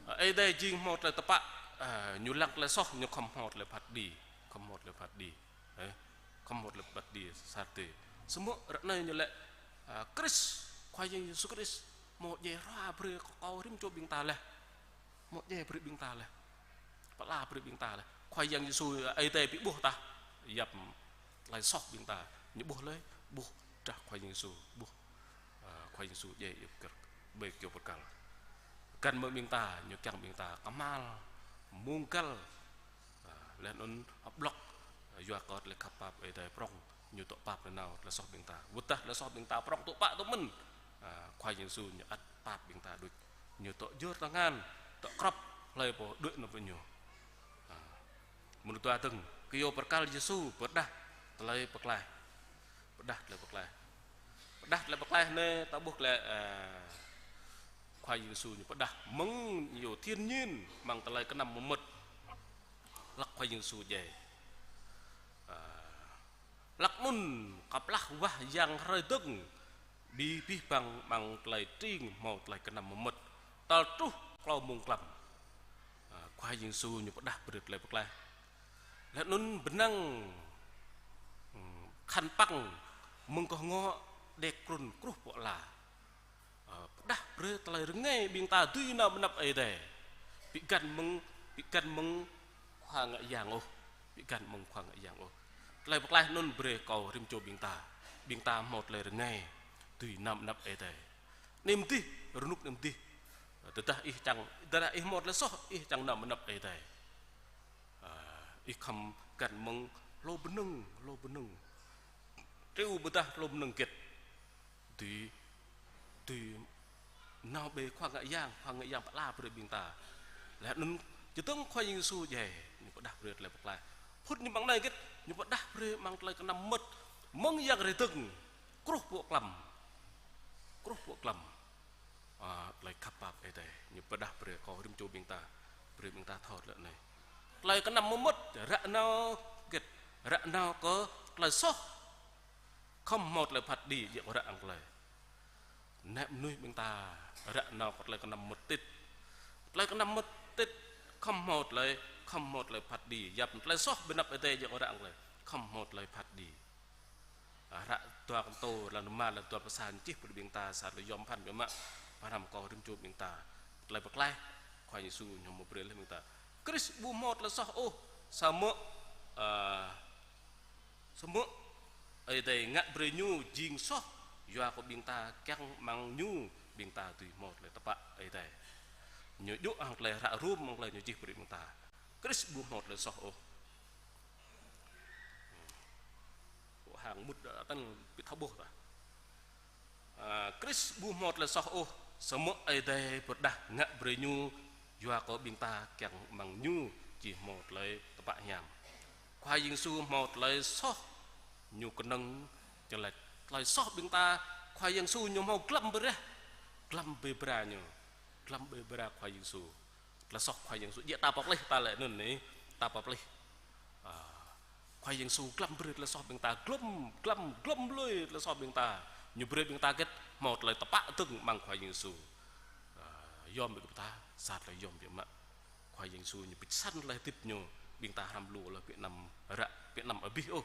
Ơi Adai jing hmâo tơlơi tơpă, a, ñu lăng tơlơi soh, ñu khŏm hmâo tơlơi phat kơđi, khŏm hmâo tơlơi phat kơđi. Ơ, khŏm hmâo tơlơi phat kơđi sat tê. Samơ̆ ră anai ñu laĭ, a, Krist, Khua Yang Yêsu Krist, hmâo djai hrua brơi kơ kâo rĭm čô ƀing ta laih. Hmâo djai brơi ƀing ta laih. Pơala brơi ƀing ta laih. Khua Yang Yêsu, a, Ơi Adai ƀu ƀuh tah. Yap tơlơi soh ƀing ta. Ñu ƀuh laih, ƀuh drah Khua Yang Yêsu, ƀuh, a, Khua Yang Yêsu djai ƀơi kơyâo bơrkal. Găn mơ̆ng ƀing ta, ñu kiăng ƀing ta kơhma̱l, mông găl, a, laih anŭn hơblŏk, a, yua kơ tơlơi khăp pap Ơi Adai prŏng, ñu dŏ pap nanao tơlơi soh ƀing ta. Wơ̆t tơdah tơlơi soh ƀing ta prŏng tŭ pă tŭ mơ̆n, a, Khua Yang Yêsu ñu ăt pap ƀing ta đôč. Ñu dŏ jơr tơngan, dŏ krŏp, hlơi pô đuaĭ nao pơ ñu. A, mơnuih dua dơ̆ng, kơyâo bơrkal Yêsu pơrơđah tơlơi pơklaih. Pơrơđah tơlơi pơklaih. Pơrơđah tơlơi pơklaih anai ta ƀuh glaĭ, a, Khua Yang Yêsu ñu pơrơđah mơ̆ng ñu thiên nhiên amăng tơlơi kơnăm mơmŏt. Hlăk Khua Yang Yêsu djai. A, hlăk anŭn kơplah wah yang hrơi dơ̆ng, ƀing abih bang amăng tơlơi tring hmâo tơlơi kơnăm mơmŏt. Tal truh klâo mông klăm. A, Khua Yang Yêsu ñu pơrơđah brơi tơlơi pơklaih. Laih anŭn bơnăng, hmm, khăn păng mơ̆ng kơhngŏ đe krŭn kruh pơala. Ơ, pơrơđah brơi tơlơi rơngai ƀing ta dưi nao ƀơi anăp Ơi Adai. Ƀu găn mơ̆ng, ƀu găn mơ̆ng khua ngă yang ôh. Ƀu găn mơ̆ng khua ngă yang ôh. Tơlơi pơklaih anŭn brơi kơ rĭm čô ƀing ta. Ƀing ta hmâo tơlơi rơngai dưi nao ƀơi anăp Ơi Adai. Anai mơ̆n dih, rơnŭk anai mơ̆n dih. Tơdah ih čang, tơdah ih hmâo tơlơi soh, ih čang nao ƀơi anăp Ơi Adai. Ơ, ih khŏm găn mơ̆ng hlô bơnơ̆ng, hlô bơnơ̆ng. Triu ƀôdah hlô bơnơ̆ng hơget. Dưi, dưi nao ƀơi khua ngă yang, khua ngă yang pơala brơi ƀing ta. Laih anŭn čơdơ̆ng Khua Yang Yêsu djai, ñu pơrơđah brơi tơlơi pơklaih. Phŭt ñu amăng anai hơget, ñu pơrơđah brơi amăng tơlơi kơnăm mơmŏt. Mơ̆ng yang hrơi dơ̆ng, kruh pơklăm. Kruh pơklăm. A, tơlơi khăp pap Ơi Adai, ñu pơrơđah brơi kơ rĭm čô ƀing ta, brơi ƀing ta thâo tơlơi anai. Tơlơi kơnăm mơmŏt, ră nao hơget, ră nao kơ tơlơi soh. Khŏm hmâo tơlơi phat kơđi djơ̆ kơ ră hăng tơlơi. Anai mơnuih ƀing ta, ră nao kơ tơlơi kơnăm mơmŏt tit. Tơlơi kơnăm mơmŏt tit, khŏm hmâo tơlơi, khŏm hmâo tơlơi phat kơđi. Yap tơlơi soh ƀơi anăp Ơi Adai djơ̆ kơ ră hăng tơlơi. Khŏm hmâo tơlơi phat kơđi. A, ră dua Kôrintô, lăn rơma, lăn dua pơsan čih brơi ƀing ta, sa tơlơi yom pơphan biă mă, pơhrăm kơ rĭm čô ƀing ta. Tơlơi pơklaih, Khua Yang Yêsu ñu hmâo brơi laih ƀing ta. Krist ƀu hmâo tơlơi soh ôh, samơ̆, a, samơ̆ Ơi Adai ngă brơi ñu jing soh, yua kơ ƀing ta kiăng amăng ñu, ƀing ta dưi hmâo tơlơi tơpă Ơi Adai. Ñu djơ̆ hăng tơlơi ră rum, hăng tơlơi ñu čih brơi ƀing ta. Krist ƀu hmâo tơlơi soh ôh. Ơ, hăng mŭt đa tăn ƀu thâo ƀuh ta. A, Krist ƀu hmâo tơlơi soh ôh, samơ̆ Ơi Adai pơrơđah ngă brơi ñu, yua kơ ƀing ta kiăng amăng ñu či hmâo tơlơi tơpă hiam. Khua Yang Yêsu hmâo tơlơi soh, ñu kơnơ̆ng čơlĕč. Tơlơi soh ƀing ta, Khua Yang Yêsu ñu hmâo glăm brơi, glăm brơi bra ñu, glăm brơi bra Khua Yang Yêsu. Tơlơi soh Khua Yang Yêsu, djơ̆ ta pap laih, ta laĭ anŭn anai, ta pap laih. A, Khua Yang Yêsu glăm brơi tơlơi soh ƀing ta, glŏm, glăm, glŏm lui tơlơi soh ƀing ta. Ñu brơi ƀing ta hơget, hmâo tơlơi tơpă dơ̆ng amăng Khua Yang Yêsu. A, yom biă kơ ta, sa tơlơi yom biă mă. Khua Yang Yêsu ñu pơsăn tơlơi hơdip ñu, ƀing ta hrăm lu laih ƀu anăm ră, ƀu anăm abih ôh.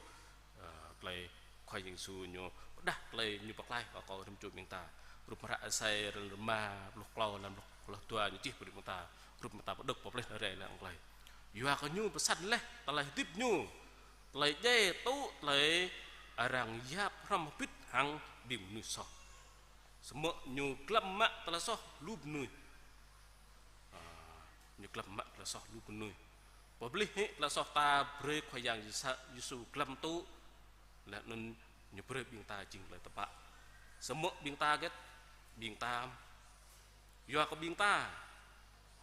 Ơ, tơlơi Khua Yang Yêsu ñu pơrơđah tơlơi ñu pơklaih kơ kâo rĭm čô ƀing ta. Hrup hră Êsai lăn rơma pluh klâo, lăn pluh, pluh dua ñu čih brơi ƀing ta. Hrup ƀing ta pơđŏk pơplih rai lăng tơlơi. Yua kơ ñu pơsăn laih tơlơi hơdip ñu. Tơlơi djai tŭ tơlơi arăng yap hrŏm hơbĭt hăng ƀing mơnuih soh. Samơ̆ ñu glăm mă tơlơi soh lu mơnuih. Ơ, ñu glăm mă tơlơi soh lu mơnuih. Pơblih hĭ tơlơi soh ta brơi Khua Yang Yêsu, Yêsu glăm tŭ, laih anŭn ñu brơi ƀing ta jing tơlơi tơpă. Samơ̆ ƀing ta hơget? Ƀing ta, yua kơ ƀing ta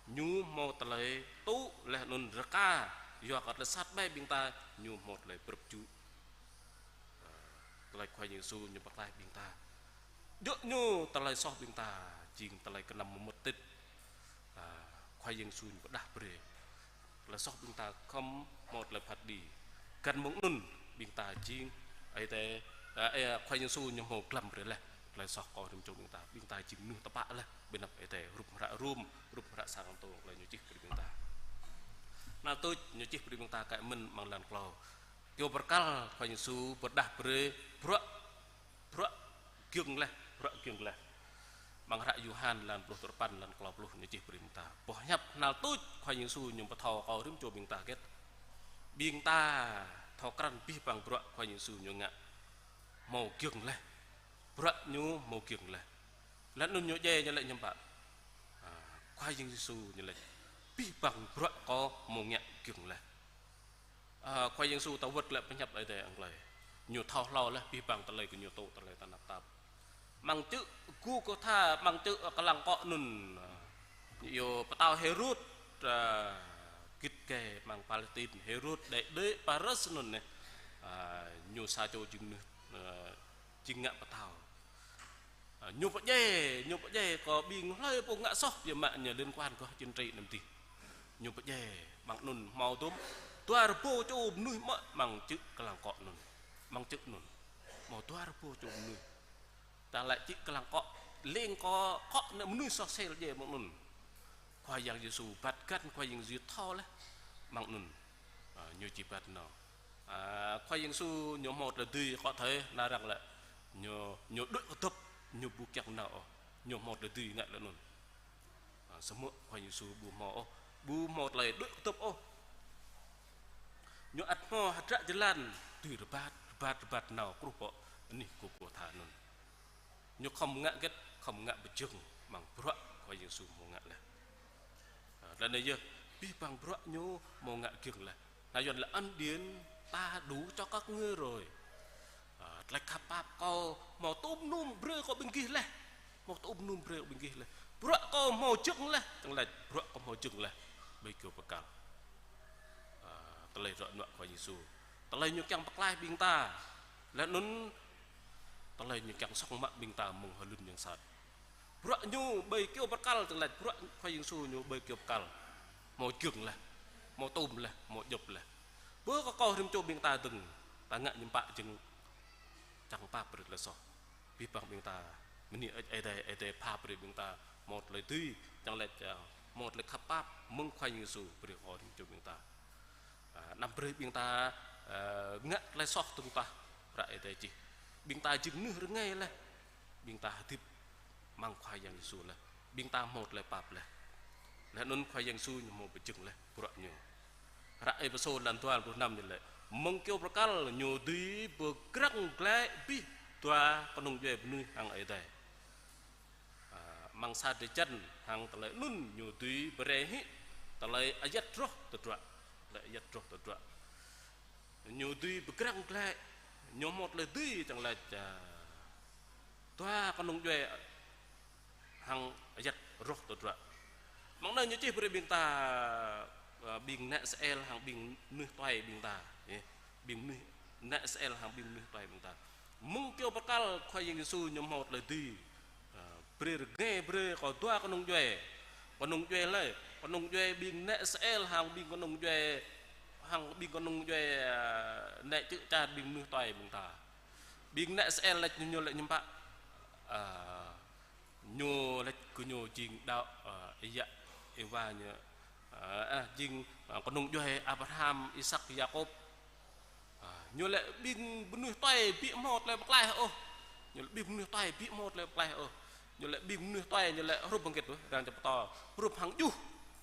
ñu hmâo tơlơi tŭ laih anŭn rơka, yua kơ tơlơi sat ƀai ƀing ta ñu hmâo tơlơi brưp jŭ. Tơlơi Khua Yang Yêsu ñu pơklaih ƀing ta. Djơ̆ ñu tơlơi soh ƀing ta jing tơlơi kơnăm mơmŏt tĭt. Khua Yang Yêsu ñu pơdah brơi tơlơi soh ƀing ta khŏm hmâo tơlơi phat kơđi. Găn mơ̆ng anŭn ƀing ta jing, Ơi Adai, ơ, ơ, Khua Yang Yêsu ñu hmâo glăm brơi laih tơlơi soh kơ rĭm čô ƀing ta. Ƀing ta jing mơnuih tơpă laih ƀơi anăp Ơi Adai, hrup hră Rôm, hrup hră Sang Anđô tơlơi ñu čih brơi ƀing ta. Anŭn tui ñu čih brơi ƀing ta kơ mơ̆n amăng lan klâo. Kyâo bơrkal Khua Yang Yêsu pơdah brơi bruă, bruă giŏng laih, bruă giŏng laih. Amăng hră Yôhan lan pluh duapăn lan klâo pluh ñu čih brơi ƀing ta. Boh hiăp hnal tuč Khua Yang Yêsu ñu pơthâo kơ rĭm čô ƀing ta hơget? Ƀing ta thâo krăn abih bang bruă Khua Yang Yêsu ñu ngă hmâo giŏng laih. Bruă ñu hmâo giŏng laih. Laih anŭn ñu djai ñu laĭ hiư̆m pă? Ơ, Khua Yang Yêsu ñu laĭ abih bang bruă kâo hmâo ngă giŏng laih. Ơ, Khua Yang Yêsu ta wơ̆t glaĭ pơhiăp Ơi Adai Anglai. Ñu thâo hlâo laih abih bang tơlơi kơ ñu tŭ tơlơi tơnap tap. Amăng čư̆ Gôlgôtha, amăng čư̆, ơ, kơlăng akŏ anŭn, ơ, ñu iâu pơtao Hêrôd, ơ, git gai amăng Palestin, Hêrôd đe đe Pêrôs anŭn anai. Ơ, ñu sa čô jing mơnuih, ơ, jing ngă pơtao. Ơ, ñu pơdjai, ñu pơdjai kơ ƀing hlơi pô ngă soh biă mă ñu liên quan kơ chính trị anŭn dih. Ñu pơdjai, amăng anŭn hmâo dôm dua rơbâo čô mơnuih mơ̆ amăng čư̆ kơlăng akŏ anŭn. Amăng čư̆ anŭn hmâo dua rơbâo čô mơnuih. Ta laĭ čư̆ kơlăng akŏ, leng kơ akŏ anai mơnuih soh sel djai amăng anŭn. Khua Yang Yêsu bat găn, Khua Yang Yêsu thâo laih amăng anŭn. Ơ, ñu či bat nao. Ơ, Khua Yang Yêsu ñu hmâo tơlơi dưi kơ thơi, anai arăng laĭ ñu, ñu đuaĭ kơdŏp, ñu ƀu kiăng nao ôh, ñu hmâo tơlơi dưi ngă laih anŭn. Ơ, samơ̆ Khua Yang Yêsu ƀu hmâo ôh, ƀu hmâo tơlơi đuaĭ kơdŏp ôh. Ñu ăt hmâo hơdră jơlan dưi rơbat, rơbat, rơbat nao truh pơ anih Gôlgôtha anŭn. Ñu khŏm ngă hơget? Khŏm ngă pơjing amăng bruă Khua Yang Yêsu hmâo ngă laih. Ơ, laih anŭn yơh, abih bang bruă ñu hmâo ngă giŏng laih. Anai Yuan laĭ ân điển ta đủ cho các ngươi rồi. Ơ, tơlơi khăp pap kâo hmâo tôm num brơi kơ ƀing gih laih. Hmâo tôm num brơi kơ ƀing gih laih. Bruă kâo hmâo giŏng laih, tơlơi bruă kâo hmâo giŏng laih. Ƀơi kyâo bơrkal. Ơ, tơlơi ruă nuă Khua Yang Yêsu. Tơlơi ñu kiăng pơklaih ƀing ta. Laih anŭn tơlơi ñu kiăng sŏng mă ƀing ta mơ̆ng hlŭn yang sat. Bruă ñu ƀơi kyâo bơrkal, tơlơi bruă Khua Yang Yêsu ñu ƀơi kyâo bơrkal hmâo giŏng laih, hmâo tôm laih, hmâo djŏp laih. Bơ kơ kâo rĭm čô ƀing ta dơ̆ng, ta ngă hiư̆m pă jing čang pap brơi tơlơi soh. Abih bang ƀing ta bơni Ơi Adai, Ơi Adai pha brơi ƀing ta hmâo tơlơi dưi, čang laĭ, ơ, hmâo tơlơi khăp pap mơ̆ng Khua Yang Yêsu brơi kơ rĭm čô ƀing ta. Ơ, anăm brơi ƀing ta, ơ, ngă tơlơi soh tơ̆ng tah hră Ơi Adai čih. Ƀing ta jing mơnuih rơngai laih. Ƀing ta hơdip amăng Khua Yang Yêsu laih. Ƀing ta hmâo tơlơi pap laih. Laih anŭn Khua Yang Yêsu ñu hmâo pơjing laih bruă ñu. Hră Êphêsô lan dua pluh năm ñu laĭ: Mơ̆ng kyâo bơrkal ñu dưi pơgrăng glaĭ abih dua kơnung djuai mơnuih hăng Ơi Adai. Ơ, amăng sa drơi jăn hăng tơlơi anŭn ñu dưi pơrai hĭ tơlơi ayăt rŏh tơdruă. Tơlơi ayăt rŏh tơdruă. Ñu dưi pơgrăng glaĭ, ñu hmâo tơlơi dưi čang laĭ, ơ, dua kơnung djuai hăng ayăt rŏh tơdruă. Mơ̆ng anai ñu čih brơi ƀing ta, ơ, ƀing ană Israel hăng ƀing mơnuih tuai ƀing ta, yơh. Ƀing mơnuih, ană Israel hăng ƀing mơnuih tuai ƀing ta. Mơ̆ng kyâo bơrkal Khua Yang Yêsu ñu hmâo tơlơi dưi, ơ, brơi rơngai brơi kơ dua kơnung djuai. Kơnung djuai laih, kơnung djuai ƀing ană Israel hăng ƀing kơnung djuai, hăng ƀing kơnung djuai, ơ, ană čư̆ čar ƀing mơnuih tuai ƀing ta. Ƀing ană Israel laĭ ñu, ñu laĭ hiư̆m pă? Ơ, ñu laĭ kơ ñu jing đaŏ, ơ, ơi yă, ơi wa ñu, ơ, ơ, jing, ơ, kơnung djuai Abraham, Isak, Yakôb. Ơ, ñu laĭ ƀing mơnuih tuai ƀu hmâo tơlơi pơklaih ôh. Ñu laĭ ƀing mơnuih tuai ƀu hmâo tơlơi pơklaih ôh. Ñu laĭ ƀing mơnuih tuai ñu laĭ hrup hăng hơget ôh, arăng čang pơtô. Hrup hăng djuh.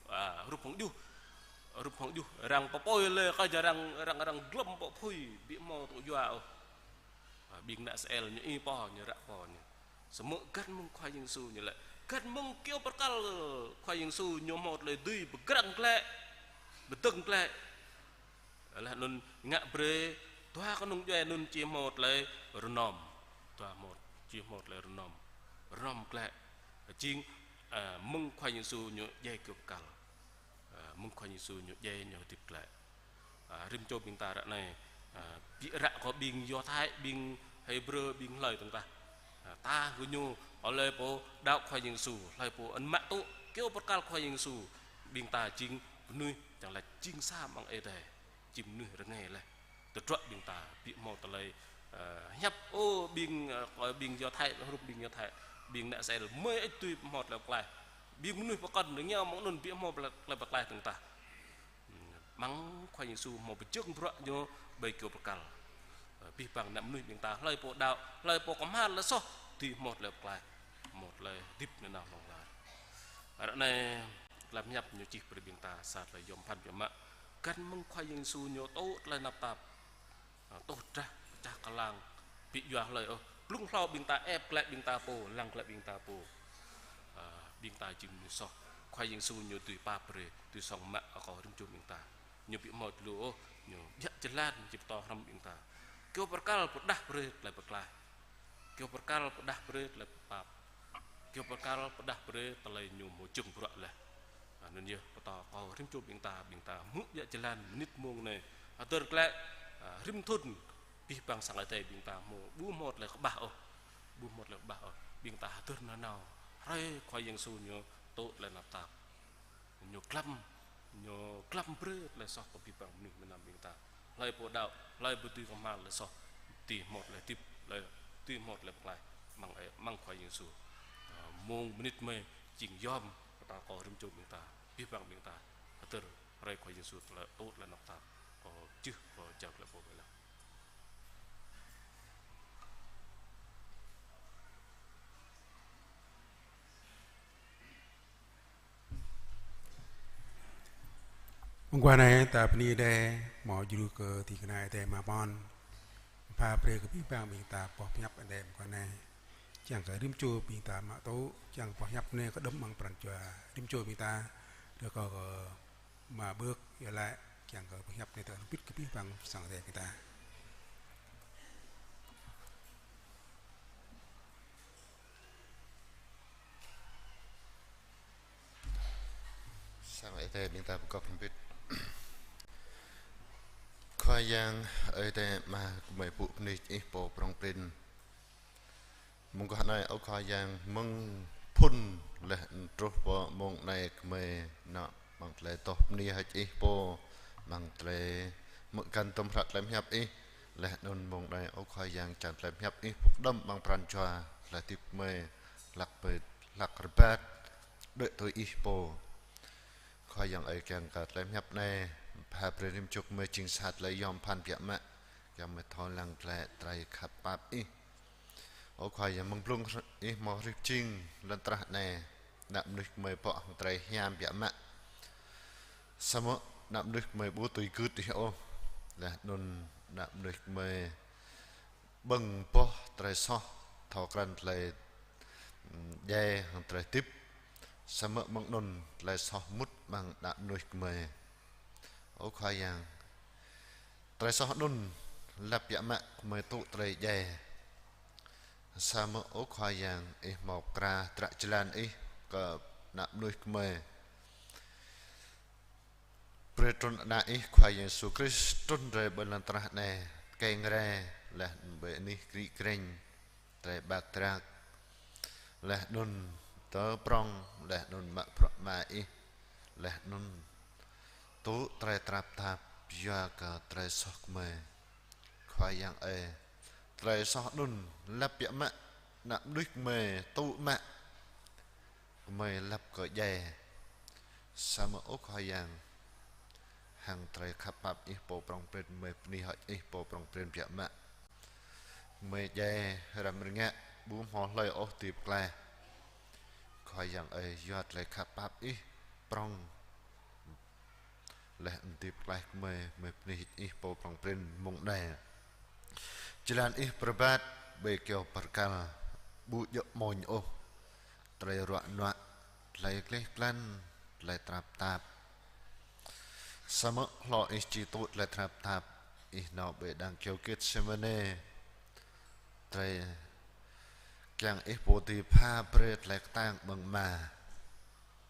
Ơ, hrup hăng djuh. Hrup hăng djuh. Arăng pơpơi lĕ kơ arăng, arăng, arăng glŏm pơpơi ƀu hmâo tŭ yua ôh. Ơ, ƀing ană Israel ñu ih pô, ñu ră pô ñu. Samơ̆ găn mơ̆ng Khua Yang Yêsu ñu laĭ. Găn mơ̆ng kyâo bơrkal Khua Yang Yêsu ñu hmâo tơlơi dưi pơgrăng glaĭ. Pơdơ̆ng glaĭ. Laih anŭn ngă brơi dua kơnung djuai anŭn či hmâo tơlơi rơnom. Dua hmâo, či hmâo tơlơi rơnom. Rơnom glaĭ. Jing, ơ, mơ̆ng Khua Yang Yêsu ñu djai kơyâo bơrkal. Ơ, mơ̆ng Khua Yang Yêsu ñu djai ñu hơdip glaĭ. Ơ, rĭm čô ƀing ta ră anai, ơ, ƀiă ră kơ ƀing Do Thái, ƀing Hêbrơ, ƀing hlơi dơ̆ng tah. Ơ, ta gơñu, ơ, hlơi pô đaŏ Khua Yang Yêsu, hlơi pô ăt mă tŭ kơyâo bơrkal Khua Yang Yêsu, ƀing ta jing mơnuih čang laĭ jing sa amăng Ơi Adai, jing mơnuih rơngai laih. Tơdruă ƀing ta, ƀiă hmâo tơlơi, ơ, hiăp, ô, ƀing, ơ, ƀing Do Thái, hrup ƀing Do Thái, ƀing ană Israel, mơi ĕč tui hmâo tơlơi pơklaih. Ƀing mơnuih pơkŏn, rơngiao mơ̆ng anŭn ƀiă hmâo tơlơi, tơlơi pơklaih dơ̆ng tah. Amăng Khua Yang Yêsu hmâo pơjing bruă ñu ƀơi kơyâo bơrkal. Ơ, abih bang ană mơnuih ƀing ta, hlơi pô đaŏ, hlơi pô kơhma̱l tơlơi soh, dưi hmâo tơlơi pơklaih, hmâo tơlơi hơdip nanao hlŏng lar. Ră anai, tơlơi pơhiăp ñu čih brơi ƀing ta sa tơlơi yom pơphan biă mă. Găn mơ̆ng Khua Yang Yêsu ñu tŭ tơlơi tơnap tap. Ơ, tuh drah, pơčah kơlang, ƀu yua hlơi ôh. Blung hlâo ƀing ta ĕp glaĭ ƀing ta pô, lăng glaĭ ƀing ta pô. Ơ, ƀing ta jing mơnuih soh. Khua Yang Yêsu ñu dưi pap brơi, dưi song mă akŏ rĭm čô ƀing ta. Ñu ƀu hmâo tơlơi ôh, ñu ƀiă jơlan či pơtô hrŏm ƀing ta. Kơyâo bơrkal pơrơđah brơi tơlơi pơklaih. Kơyâo bơrkal pơrơđah brơi tơlơi pap. Kơyâo bơrkal pơrơđah brơi tơlơi ñu hmâo pơjing bruă laih. Ơ, anŭn yơh pơtô kơ rĭm čô ƀing ta, ƀing ta hmư̆ ƀiă jơlan mơnit mông anai. Hơdơr glaĭ, ơ, rĭm thŭn, abih bang sang Ơi Adai ƀing ta hmâo, ƀu hmâo tơlơi kơƀah ôh. Ƀu hmâo tơlơi kơƀah ôh. Ƀing ta hơdơr nanao hrơi Khua Yang Yêsu ñu tŭ tơlơi tơnap tap. Ñu glăm, ñu glăm brơi tơlơi soh kơ abih bang mơnuih mơnam ƀing ta. Hlơi pô đaŏ, hlơi pô dưi kơhma̱l tơlơi soh, dưi hmâo tơlơi hơdip, hlơi dưi hmâo tơlơi pơklaih amăng, amăng Khua Yang Yêsu. Ơ, mông mơnit mơi jing yom, pơtô kơ rĭm čô ƀing ta, abih bang ƀing ta hơdơr hrơi Khua Yang Yêsu tơlơi tŭ tơlơi tơnap tap, kơ jưh kơ jao glaĭ pô ƀơi lăng. Mơguah anai ta bơni Ơi Adai, hmâo djru kơ ding kơna Ơi Adai mă pơphan. Pha brơi kơ abih bang ƀing ta boh pơhiăp Ơi Adai mơguah anai. Čang kơ rĭm čô ƀing ta mă tŭ, čang boh pơhiăp anai kơđŏm amăng pran jua rĭm čô ƀing ta, rơkâo kơ mă ƀơ̆k, yua lĕ, čang kơ boh pơhiăp anai tơlơi hơbĭt kơ abih bang sang Ơi Adai ƀing ta. Sang Ơi Adai ƀing ta pơgop hơbĭt. Khua Yang Ơi Adai Ama, gơmơi pŭ bơni Ih pô prŏng prin. Mơguah anai, ơ Khua Yang, mơ̆ng phŭn laih truh pơ mông anai gơmơi nao amăng tơlơi adoh bơni hơ̆k Ih pô, amăng tơlơi hmư̆ găn tơm hră tơlơi pơhiăp Ih, laih anŭn mông anai, ơ Khua Yang, čang tơlơi pơhiăp Ih pơkơđŏm amăng pran jua, tơlơi hơdip gơmơi, hlăk ƀơi, hlăk rơbat, đuaĭ tui Ih pô. Khua Yang ơi, kiăng kơ tơlơi pơhiăp anai, pha brơi rĭm čô gơmơi jing sa tơlơi yom pơphan biă mă, kiăng gơmơi thâo lăng glaĭ tơlơi khăp pap Ih. Ơ Khua Yang, mơ̆ng blung Ih hmâo hrih pơjing lŏn tơnah anai, ană mơnuih gơmơi pŏk hăng tơlơi hiam biă mă. Samơ̆ ană mơnuih gơmơi ƀu tui gưt Ih ôh. Laih anŭn ană mơnuih gơmơi ƀơ̆ng boh tơlơi soh, thâo krăn tơlơi, ưm, djai hăng tơlơi hơdip. Samơ̆ mơ̆ng anŭn tơlơi soh mŭt amăng ană mơnuih gơmơi. Ơ Khua Yang, tơlơi soh anŭn lăp biă mă gơmơi tŭ tơlơi djai. Samơ̆ ơ Khua Yang, Ih hmâo pơkra hơdră jơlan Ih kơ ană mơnuih gơmơi. Brơi trŭn Ană Ih Khua Yang Yêsu Krist trŭn rai ƀơi lŏn tơnah anai, tơkeng rai, laih anŭn ƀơi anih krĭ krĕng, tơlơi ƀak drăk, laih anŭn tơ prŏng, laih anŭn mă bruă Ama Ih, laih anŭn tŭ tơlơi tơnap tap yua kơ tơlơi soh gơmơi. Khua Yang ơi, tơlơi soh anŭn lăp biă mă, ană mơnuih gơmơi tŭ mă, gơmơi lăp kơ djai. Samơ̆ ơ Khua Yang, hăng tơlơi khăp pap Ih pô prŏng prin, gơmơi bơni hơ̆k Ih pô prŏng prin biă mă. Gơmơi djai răm rơngiă, ƀu hmâo hlơi ôh dưi pơklaih. Khua Yang ơi, yua tơlơi khăp pap Ih prŏng, laih anŭn dưi pơklaih gơmơi, gơmơi bơni Ih pô prŏng prin mông anai. Jơlan Ih pơrơbat ƀơi kơyâo bơrkal, ƀu djơ̆ amoñ ôh. Tơlơi ruă nuă, tơlơi gleh glan, tơlơi tơnap tap. Samơ̆ hlâo ih či tŭ tơlơi tơnap tap, ih nao ƀơi đang kyâo Gêtsêmanê. Tơlơi kiăng ih pô dưi pha brơi tơlơi kơtang ƀơ̆ng Ama.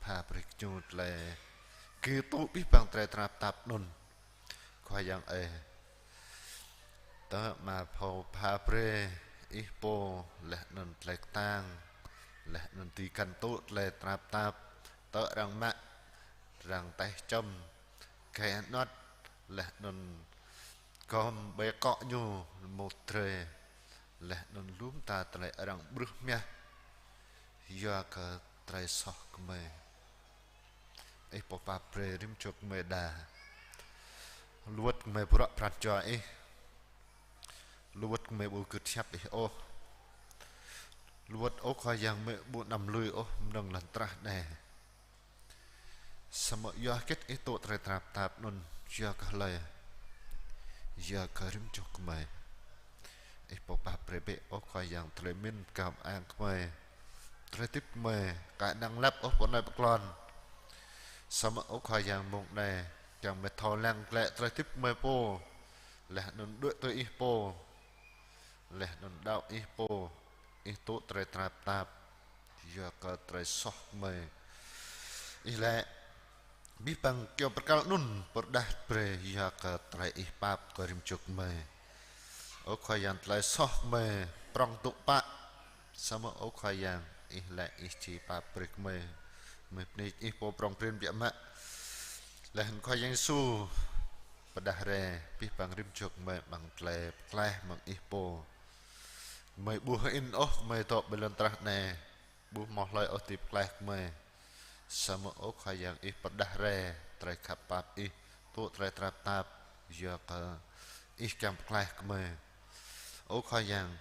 Pha brơi kơ ñu tơlơi gir tŭ abih bang tơlơi tơnap tap anŭn. Khua Yang ơi, tơma phao pha brơi ih pô laih anŭn tơlơi kơtang, laih anŭn dưi găn tŭ tơlơi tơnap tap, tơ arăng mă, arăng taih čăm, gai anuăt, laih anŭn gom ƀơi akŏ ñu mŭt drơi, laih anŭn lŏm ta tơlơi arăng ƀrưh mah, yua kơ tơlơi soh gơmơi. Ih pô pap brơi rĭm čô gơmơi đa. Lu wơ̆t gơmơi bruă pran jua ih. Lu wơ̆t gơmơi ƀu gưt hiăp ih ôh. Lu wơ̆t ơ Khua Yang gơmơi ƀu anăm lui ôh mơnơ̆ng lŏn tơnah anai. Samơ̆ yua hơget ih tŭ tơlơi tơnap tap anŭn, yua kơ hlơi? Yua kơ rĭm čô gơmơi. Ih pô pap brơi bĕ ơ Khua Yang tơlơi pơmĭn pơkă mơang gơmơi. Tơlơi hơdip gơmơi, ka năng lăp ôh pơ anai pơ klon. Samơ̆ ơ Khua Yang mông anai, kiăng gơmơi thâo lăng glaĭ tơlơi hơdip gơmơi pô. Laih anŭn đuaĭ tui ih pô. Laih anŭn đaŏ ih pô, ih tŭ tơlơi tơnap tap, yua kơ tơlơi soh gơmơi. Ih laĭ, abih bang kyâo bơrkal anŭn pơrơđah brơi yua kơ tơlơi ih pap kơ rĭm čô gơmơi. Ơ Khua Yang tơlơi soh gơmơi prŏng tŭ pă. Samơ̆ ơ Khua Yang, ih laĭ ih či pap brơi gơmơi. Gơmơi bơni ih pô prŏng prin biă mă. Laih anŭn Khua Yang Yêsu pơrơđah rai abih bang rĭm čô gơmơi amăng tơlơi pơklaih mơ̆ng ih pô. Gơmơi ƀu hơĭn ôh gơmơi dŏ ƀơi lŏn tơnah anai, ƀu hmâo hlơi ôh dưi pơklaih gơmơi. Samơ̆ ơ Khua Yang ih pơrơđah rai tơlơi khăp pap ih, tŭ tơlơi tơnap tap, yua kơ ih kiăng pơklaih gơmơi. Ơ Khua Yang,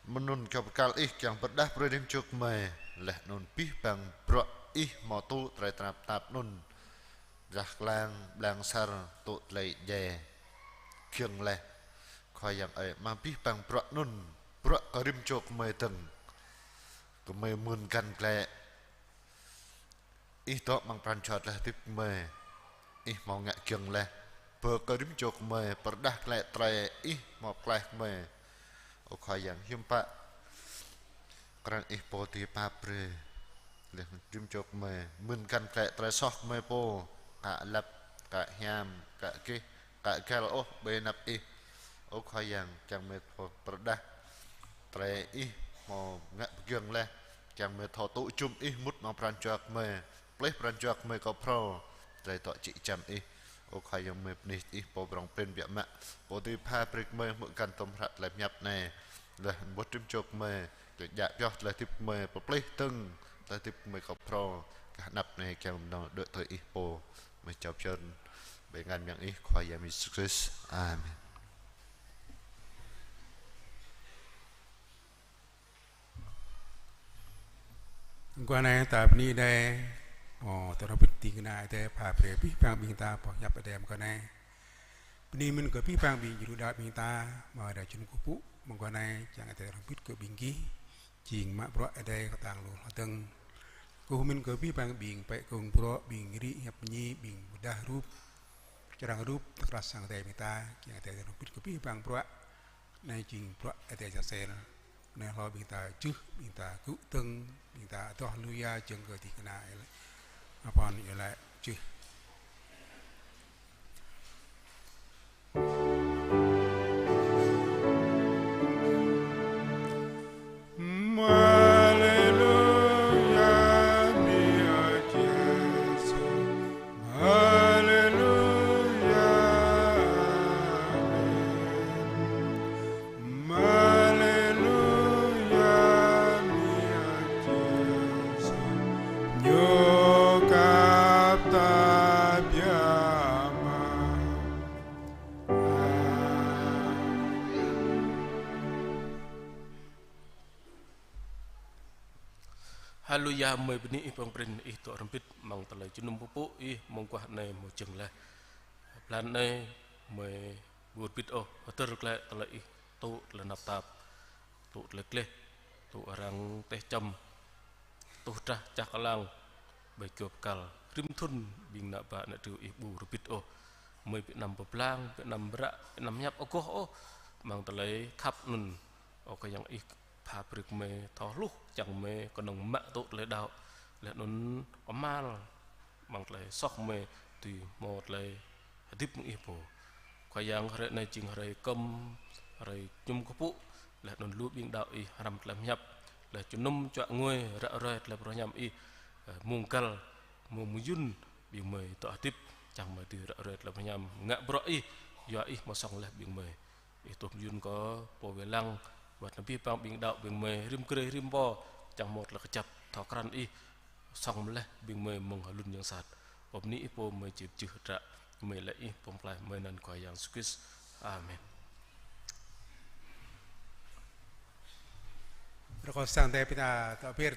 mơnŭn kyâo bơrkal ih kiăng pơrơđah brơi rĭm čô gơmơi, laih anŭn abih bang bruă ih hmâo tŭ tơlơi tơnap tap anŭn. Rah klang, blang sar, tŭ tơlơi djai, giŏng laih. Khua Yang ơi, mă abih bang bruă anŭn, bruă kơ rĭm čô gơmơi dơ̆ng. Gơmơi mưn găn glaĭ. Ih dŏ amăng pran jua tơlơi hơdip gơmơi. Ih hmâo ngă giŏng laih. Bơ kơ rĭm čô gơmơi, pơrơđah glaĭ tơlơi ih hmâo pơklaih gơmơi. Ơ Khua Yang hiư̆m pă. Krăn ih pô dưi pap brơi. Laih rĭm čô gơmơi, mưn găn glaĭ tơlơi soh gơmơi pô. Ka lăp, ka hiam, ka gih, ka găl ôh ƀơi anăp ih. Ơ Khua Yang, kiăng gơmơi pơ-, pơrơđah tơlơi ih hmâo ngă pơgiŏng laih. Kiăng gơmơi thâo tŭ jum ih mŭt amăng pran jua gơmơi. Pơplih pran jua gơmơi kơ phrâo. Tơlơi dŏ jĕ jăm ih. Ơ Khua Yang gơmơi bơni ih pô prŏng prin biă mă. Pô dưi pha brơi gơmơi hmư̆ găn tơm hră tơlơi pơhiăp anai. Laih anŭn ƀuh rĭm čô gơmơi, tơlơi djă pioh tơlơi hơdip gơmơi, pơplih dơ̆ng tơlơi hơdip gơmơi kơ phrâo, kah anăp anai kiăng mơnơ̆ng đuaĭ tui ih pô, gơmơi čao pơyơr ƀơi ngăn mơyang ih Khua Yang Yêsu Krist. Amen. Mơguah anai ta bơni Ơi Adai, ơ, ta rơbit ding kơna Ơi Adai pha brơi abih bang ƀing ta boh hiăp Ơi Adai mơguah anai. Bơni mơ̆n kơ abih bang ƀing djru đaŏ ƀing ta, mơ̆ rai čun kơkuh pơpŭ, mơguah anai, čang Ơi Adai rơbit kơ ƀing gih, jing mă bruă Ơi Adai kơtang lu hơdơ̆ng. Kơkuh mơ̆n kơ abih bang ƀing pĕ kông bruă, ƀing rĭ hiăp mơñi, ƀing pơdah rup, čơrang rup, tơkrah sang Ơi Adai ƀing ta, čang Ơi Adai rơbit kơ abih bang bruă, anai jing bruă Ơi Adai čar sel. Anai hlâo ƀing ta čih, ƀing ta gŭ dơ̆ng, ƀing ta adoh haleluya, jơ̆ng kơ ding kơna ơi lĕ. Apăn ơi lĕ čih. Haleluya, bơni Ơi Yêsu. Haleluya, amen. Haleluya, bơni Ơi Yêsu. Ñu khăp ta biă mă. Haleluya, gơmơi bơni ih prŏng prin, ih dŏ rơbit amăng tơlơi jơnum pơpŭ ih mơguah anai hmâo jơ̆ng laih. Blan anai gơmơi ƀu rơbit ôh, hơdơr glaĭ tơlơi ih tŭ tơlơi tơnap tap, tŭ tơlơi gleh, tŭ arăng taih čăm, tuh drah čah kơlang, ƀơi kyâo bơrkal, rĭm thŭn ƀing ană bă ană triu ih ƀu rơbit ôh. mơi ƀu anăm pơblang, ƀu anăm bră, ƀu anăm hiăp agoh ôh, amăng tơlơi khăp anŭn. Ơ Khua Yang, Ih pha brơi kơ mơi thâo hluh, čang mơi kơnơ̆ng mă tŭ tơlơi đaŏ. Laih anŭn kơmăl amăng tơlơi soh mơi dưi hmâo tơlơi hơdip mơ̆ng Ih pô. Khua Yang, hrơi anai jing hrơi kơm, hrơi mơñum kơkuh pơpŭ, laih anŭn lu ƀing đaŏ Ih hrăm tơlơi pơhiăp, laih jơnum čuă ngui ră ruai tơlơi pơruah hiam Ih, ơ, mông găl, mông mơyŭn ƀing mơi dŏ hơdip, čang mơi dưi ră ruai tơlơi pơruah hiam, ngă bruă Ih, yua Ih hmâo song laih ƀing mơi. Ih tuh mơyŭn kơ pô wai lăng, wơ̆t anŭn abih bang ƀing đaŏ ƀing mơi rĭm grê rĭm pô, čang hmâo tơlơi kơjăp thâo krăn Ih, song laih ƀing mơi mơ̆ng hlŭn yang sat. Pơmơni Ih pô mơi či pơjưh hơdră, mơi laĭ Ih pơklaih mơi anăn Khua Yang Yêsu Krist. Amen. Rơkâo sang Ơi Adai ƀing ta dŏ ber